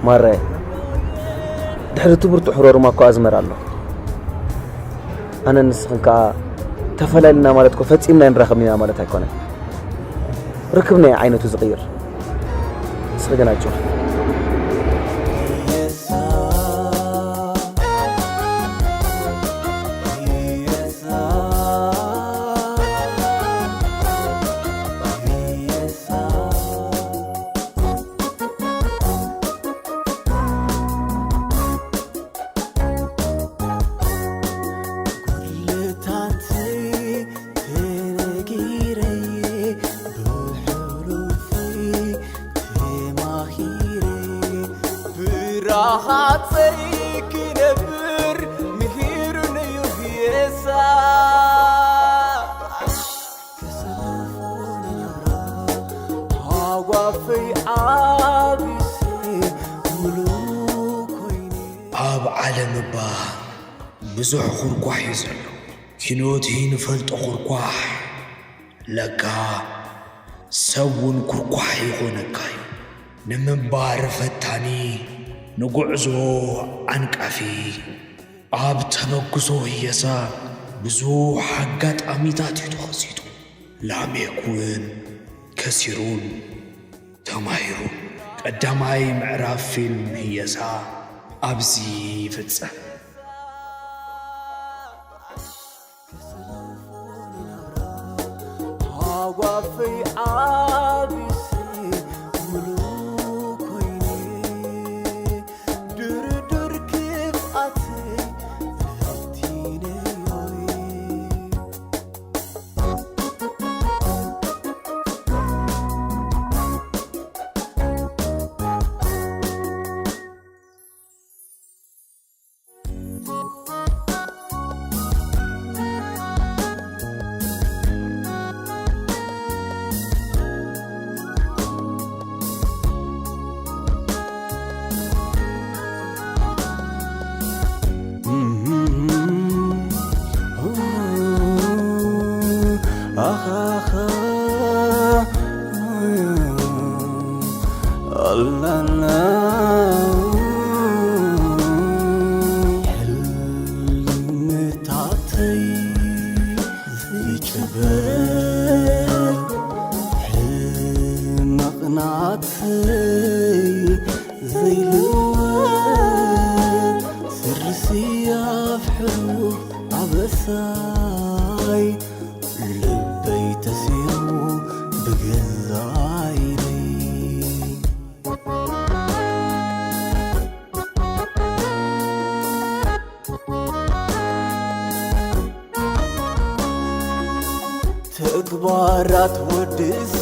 ማራይ፣ ድሕሪ እቲ ብርቱዕ ሕሮርማ እኮ ኣዝመራ ኣሎ። ኣነን ንስኽን ከኣ ተፈላሊና ማለት እኮ ፈጺምና ኣይንራኸብን ኢና ማለት ኣይኮነን። ርክብና እዩ ዓይነቱ ዝቕይር። ንስኺ ግን ኣጆኺ። ጉድለታተይ ተነጊረየ ብሕሉፈይ ተማሂረ ብራኻጸይ ክነብር ምሂሩኒ እዩ ጌሳ። ተሰልፎ ንነብራ ሃጓፈይ ዓቢሰ ሙሉእ ኮይነ። ኣብ ዓለም እባ ብዙሕ ኩርኳሕ እዩ ዘሎ። ኪኖት ንፈልጦ ኩርኳሕ። ለካ ሰብ እውን ኩርኳሕ ይኾነካ እዩ። ንምንባር ፈታኒ፣ ንጉዕዞ ዓንቃፊ፣ ኣብ ተበግሶ ህየሳ፣ ብዙሕ ኣጋጣሚታት እዩ ተኸሲቱ። ላሜክ እውን ከሲሩን ተማሂሩን። ቀዳማይ ምዕራፍ ፊልም ህየሳ ኣብዚ ይፍጸም። ሃጓፈይ ዓቢሰ ሙሉ ኮይነ ድርድር ክፍኣተይ ፈቲነዮይ። ሕልምታተይ ዝጭበጥ ሕመቕናተይ ዘይልወጥ ስርሲ ኣፍሕሩ ኣበሳይ ልበይ ተሲሩ ብገዛይ ተግባራት ወድሰ